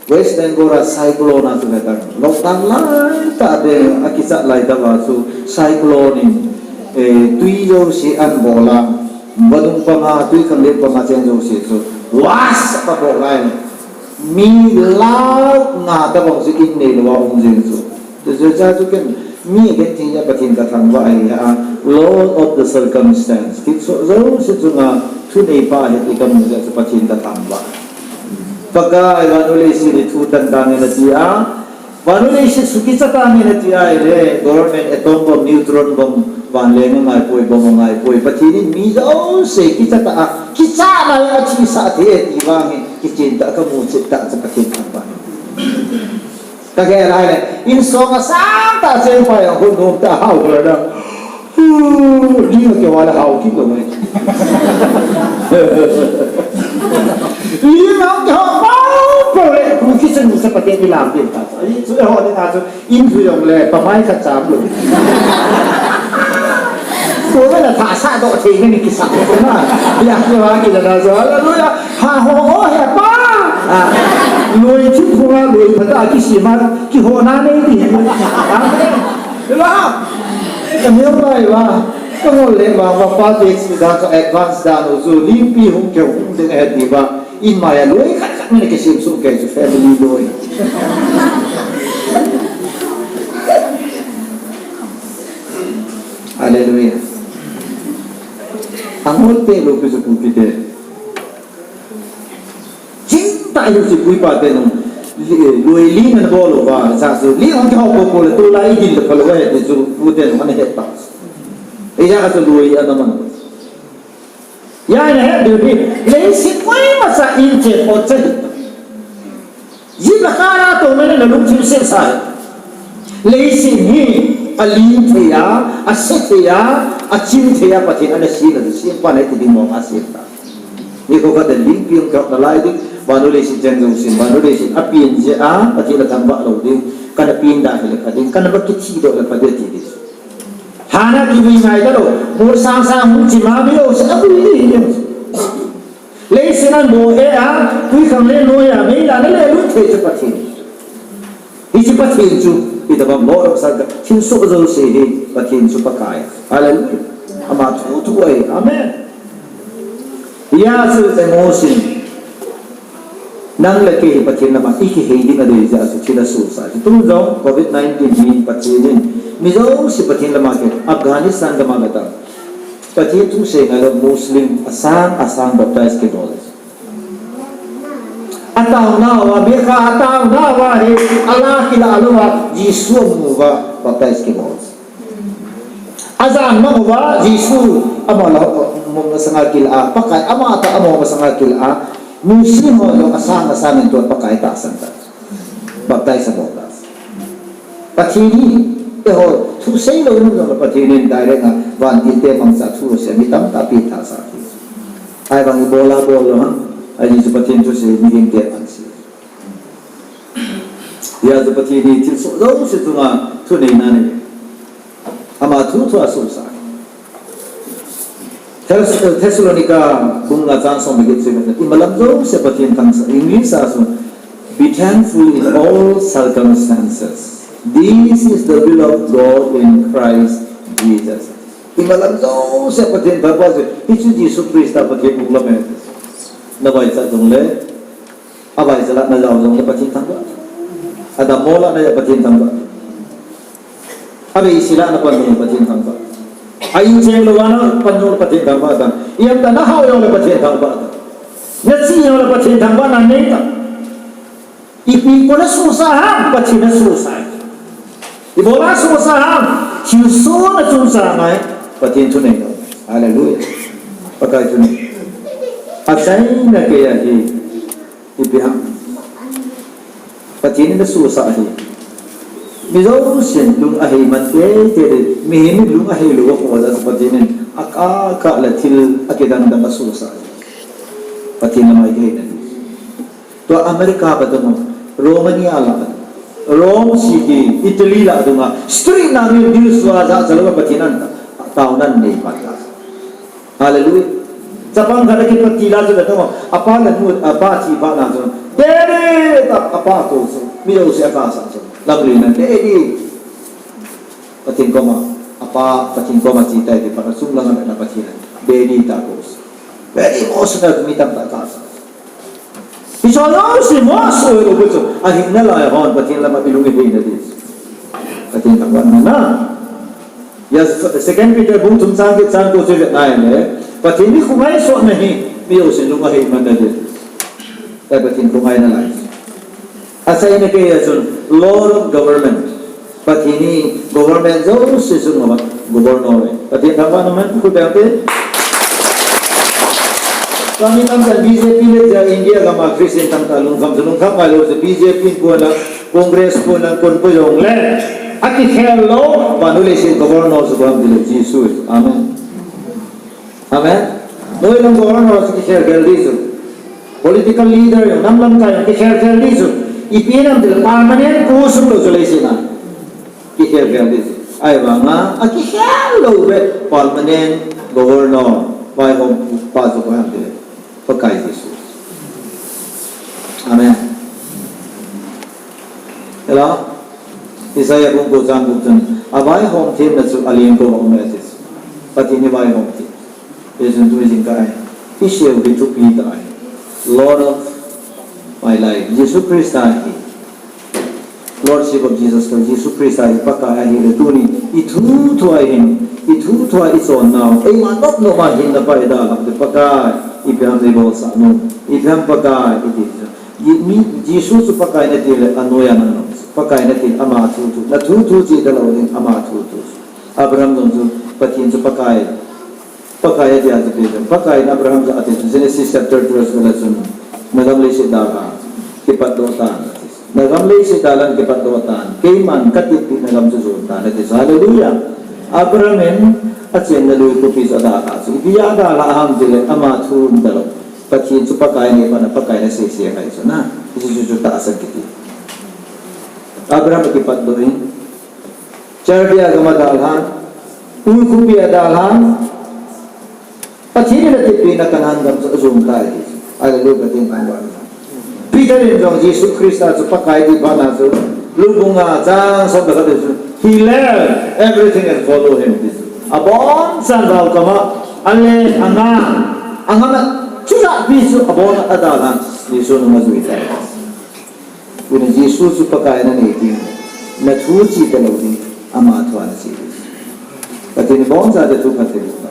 West Bengal a cyclone a chu vetan. Lockdown lai tah a akichat lai tah a chu cyclone in, eh, tui jouse anabol a. Vadung panga, tui khanglen panga cheng jouse chu. Wash abol lai. Mi lakh nga tabang chu in neilou a um jing chu. Chuche chu ken, mi ken ti a Pathen kathangvah ahi a, Lord of the circumstance. Thilsoh jouse chunga thuneipa ahi ti kamu jeh a chu Pathen kathangvah. Pakai, vannoi leiset hi thu tan tan in ati a, vannoi leiset chu kicha tan in ati a, ahile, government atom bomb, neutron bomb, vanleng angai poi, bomb angai poi. Pathen in mi jouse kicha tah a, kicha lai a thisah thei ti vang hi, kichen tah a kamu chet tah chu Pathen thangvah. Ka gel lai le, insung a sang tah cheng pai a, hun nom tah hao le na. Hu, ding a kihou le hao kit lou mai. Ding a kihou pau pau le, hu kichat nu sa Pathen in lam din ta. Ai, chu eiho ding a chu, in hu jong le, pamai khat cham lou. Ko le la tha sa doh thei ni kisa ko na. Ya, ya, ki la da jo, hallelujah. Ha ho ho he pa. Ah. Loi thiphung a loi phat a kisem a kihona nei di. Amen. Ila. Ka neo lai va. Ka ngol le va va pa te chu da ka advance da lo chu limpi hung keu hung ding ahi ti va. In mai a loi khat khat mai kisem soh kei chu family loi. Hallelujah. Angol te lo pi chu pu pi te. Ching ta hiu si pui pa te nung, li-, lui li ngan bol uva, sa su, li hong kihou po po le, tu lai din le palo he, ti su, pu te nung, ana het ta. Ei ja ka su lui ana man. Ya na het du hi, leiset koima sa in che po che. Ji la ka na to me na lung thim se sa. Leiset hi, a lim thei a, a se thei a, a chim thei a, Pathen ana si na, si pa na ti ding mo a si ta. Nikho khat in limpi hung kihot nalai ding, vannoi leiset cheng jong sin, vannoi leiset a pin jeh a, Pathen a thangvah lou ding, kana pin da hile pha ding, kana ba kithi doh le pha ding ti ding. Hana kivui ngai ta lou, mol sang sang hung chim a mi lou, sa a vui ding. Leiset an bo he a, tui khanglen noi a, mei la na le lut thei chu Pathen. Hiche Pathen chu, i da bam mo lo sa ka, thilsoh jouse hi, Pathen chu Pakai. Hallelujah. Ama thu thu ahi. Amen. Hia chu emotion. Nang le kei hi Pathen lama i kihei ding adei jeh a chu thil asohsa. Tun jong covid nineteen hi Pathen in mi jouse Pathen lama kei Afghanistan gam a gata. Pathen thu sei ngai lou Muslim asang asang baptize kibol. Ataona uva, Mecca ataona uva hi, ala kila lou va, Jesu amu uva, baptize kibol. Ajan mang uva, Jesu ama la, mo masanga kila, Pakai ama ta ama masanga kila, Muslim ho jong asang asang in tuan Pakai tahsan ta. Baptize abol ta. Pathen hi, eiho, thu sei lou nu jong Pathen in direct a, vantil te mangcha thu sei, mi tamtah pi tahsa thu. Ahivang i bol a bol lou ham, ahi chu Pathen thusei mihing te pan sei. Hia chu Pathen hi thilsoh jouse chunga thuneina nei. Ama thu thu asohsa. Thess-, Thessalonica bung nga chang som le get chu imalam jouse Pathen thangsa. English a chu, "Be thankful in all circumstances. This is the will of God in Christ Jesus." Imalam jouse Pathen thangvah chu, hichu Jesu Christa Pathen uklam ahi. Na vaichat jongle, avaicha lah a na jao jongle Pathen thangvah. Adammo lah a na jao Pathen thangvah. Aveise lah a na pan jongle Pathen thangvah. A in cheng lou a na pan jongle Pathen thangvah ta. Ijat a na hao jongle Pathen thangvah ta. Na chih jongle Pathen thangvah na nei ta. Ipi kona sohsa ham, Pathen a sohsa. Ibola sohsa ham, thilsoh na chunga ngai, Pathen thunei lou. Hallelujah. Pakai thunei. Achaina kei ahi, ipi ham. Pathen in asohsa ahi. Mi jousen lung ahei man teitei ding, mihem in lung ahei lou a khoh a chu Pathen in akah kah le thil akidang dang asosah. Pathen lam'a iheina ding. Tua America pa tung, Romania la, Rome City, Italy la dunga, street na mi Jesu a ja jalo Pathen in taona anei pan ta. Hallelujah. Chapang khat a kipatila chu le tamo, apa le nu, apa thi pa na chu. Daddy, ta apa ko chu. Mi lo se ka sa chu. Lam li na, Daddy. Pathen koma, apa, Pathen koma chi tai ti pa sung langa na Pathen. Daddy ta ko chu. Very emotional mi tam ta ka sa. Hiche jouse mo soi lo bu chu. Ahinna lai hon Pathen lam'a ilung iheina ding. Pathen thangvahna. Ya, Second Peter bung thum chang get chang ko chu vet nai le. Pathen ni khu ngaisotna hi mi jousen lung ahei man ding. Tua Pathen khu ngaina lai. Achaina kei a chun Lord of Government. Pathen hi government jouse chunga governor ahi. Pathen thangvahna man khu bang te. Kami nam kan B J P le ja India gam'a Christian tam ta lungkham chu lungkham ngai lou chu B J P kon la Congress kon la kon pui jong le. Akikhel lou, vannoi leiset governor chu kon dile Jesu. Amen. Amen. Noi lam governor chu kikhel khel ding chu. Political leader jong nam lamkai jong kikhel khel ding chu. Ipi nam dile permanent post lou chu leiset a. Kikhel khel ding chu. Ahivanga, akikhel lou ve permanent governor, vaihom pa chu koi ham tile. Pakai Jesu. Amen. Hello? Isaiah bung ko chang gup chun, avaihom themna chu alen ko a um e ati. Pathen in vaihom them. Hichun tu jing ka ai. Iseiyu hi thupi tah ahi. Lord of my life. Jesu Christa hi. Lordship of Jesus Christ, Jesu Christa hi Pakai ahile tuni, i thuthu a hin, i thuthu a i chonnau, eima nop nop a hinna pa i dalhah te Pakai, ipi ham nei bolsah nom, ipi ham Pakai, i ti chu. I, mi, Jesu chu Pakai na ti le, anoi a na nom, Pakai na ti, ama thuthu, na thuthu chih talou ding, ama thuthu. Abraham jong chu, Pathen chu Pakai, Pakai ati a chu Pathen. Pakai in Abraham chu ati chu Genesis chapter twelve chu la chun. Na gam leiset dalhan. Kipatdoh tan. Na gam leiset dalhan kipatdoh tan. Keiman ka titpeh na gam chu jon tan ati chu. Hallelujah. Abraham in achenna lui khopi chu adalha chu. Ipi a dalha ham tile ama thu um talou. Pathen chu Pakai nei pan a Pakai na seisei ngai chu na. Hichu chu tahsan kiti. Abraham kipatdoh in. Chaldea gam a dalhan, Ur khopi a dalhan, Pathen in atitpeh na Canaan gam chu ajon tai. Hallelujah, Pathen thangvahna. Peter in jong Jesu Christa chu Pakai ti phat na chu, Luke bung nga chang som le khat chu, he left everything and follow him. Abon chan rao kama, ale anga, anga na, chu ja pi chu abon a dalhan, Jesu nung ajui tai. Tuni Jesu chu Pakai na nei ding, na thu chih talou ding, ama thu a na chih ding. Pathen in aboncha te thu phatthei boh ta.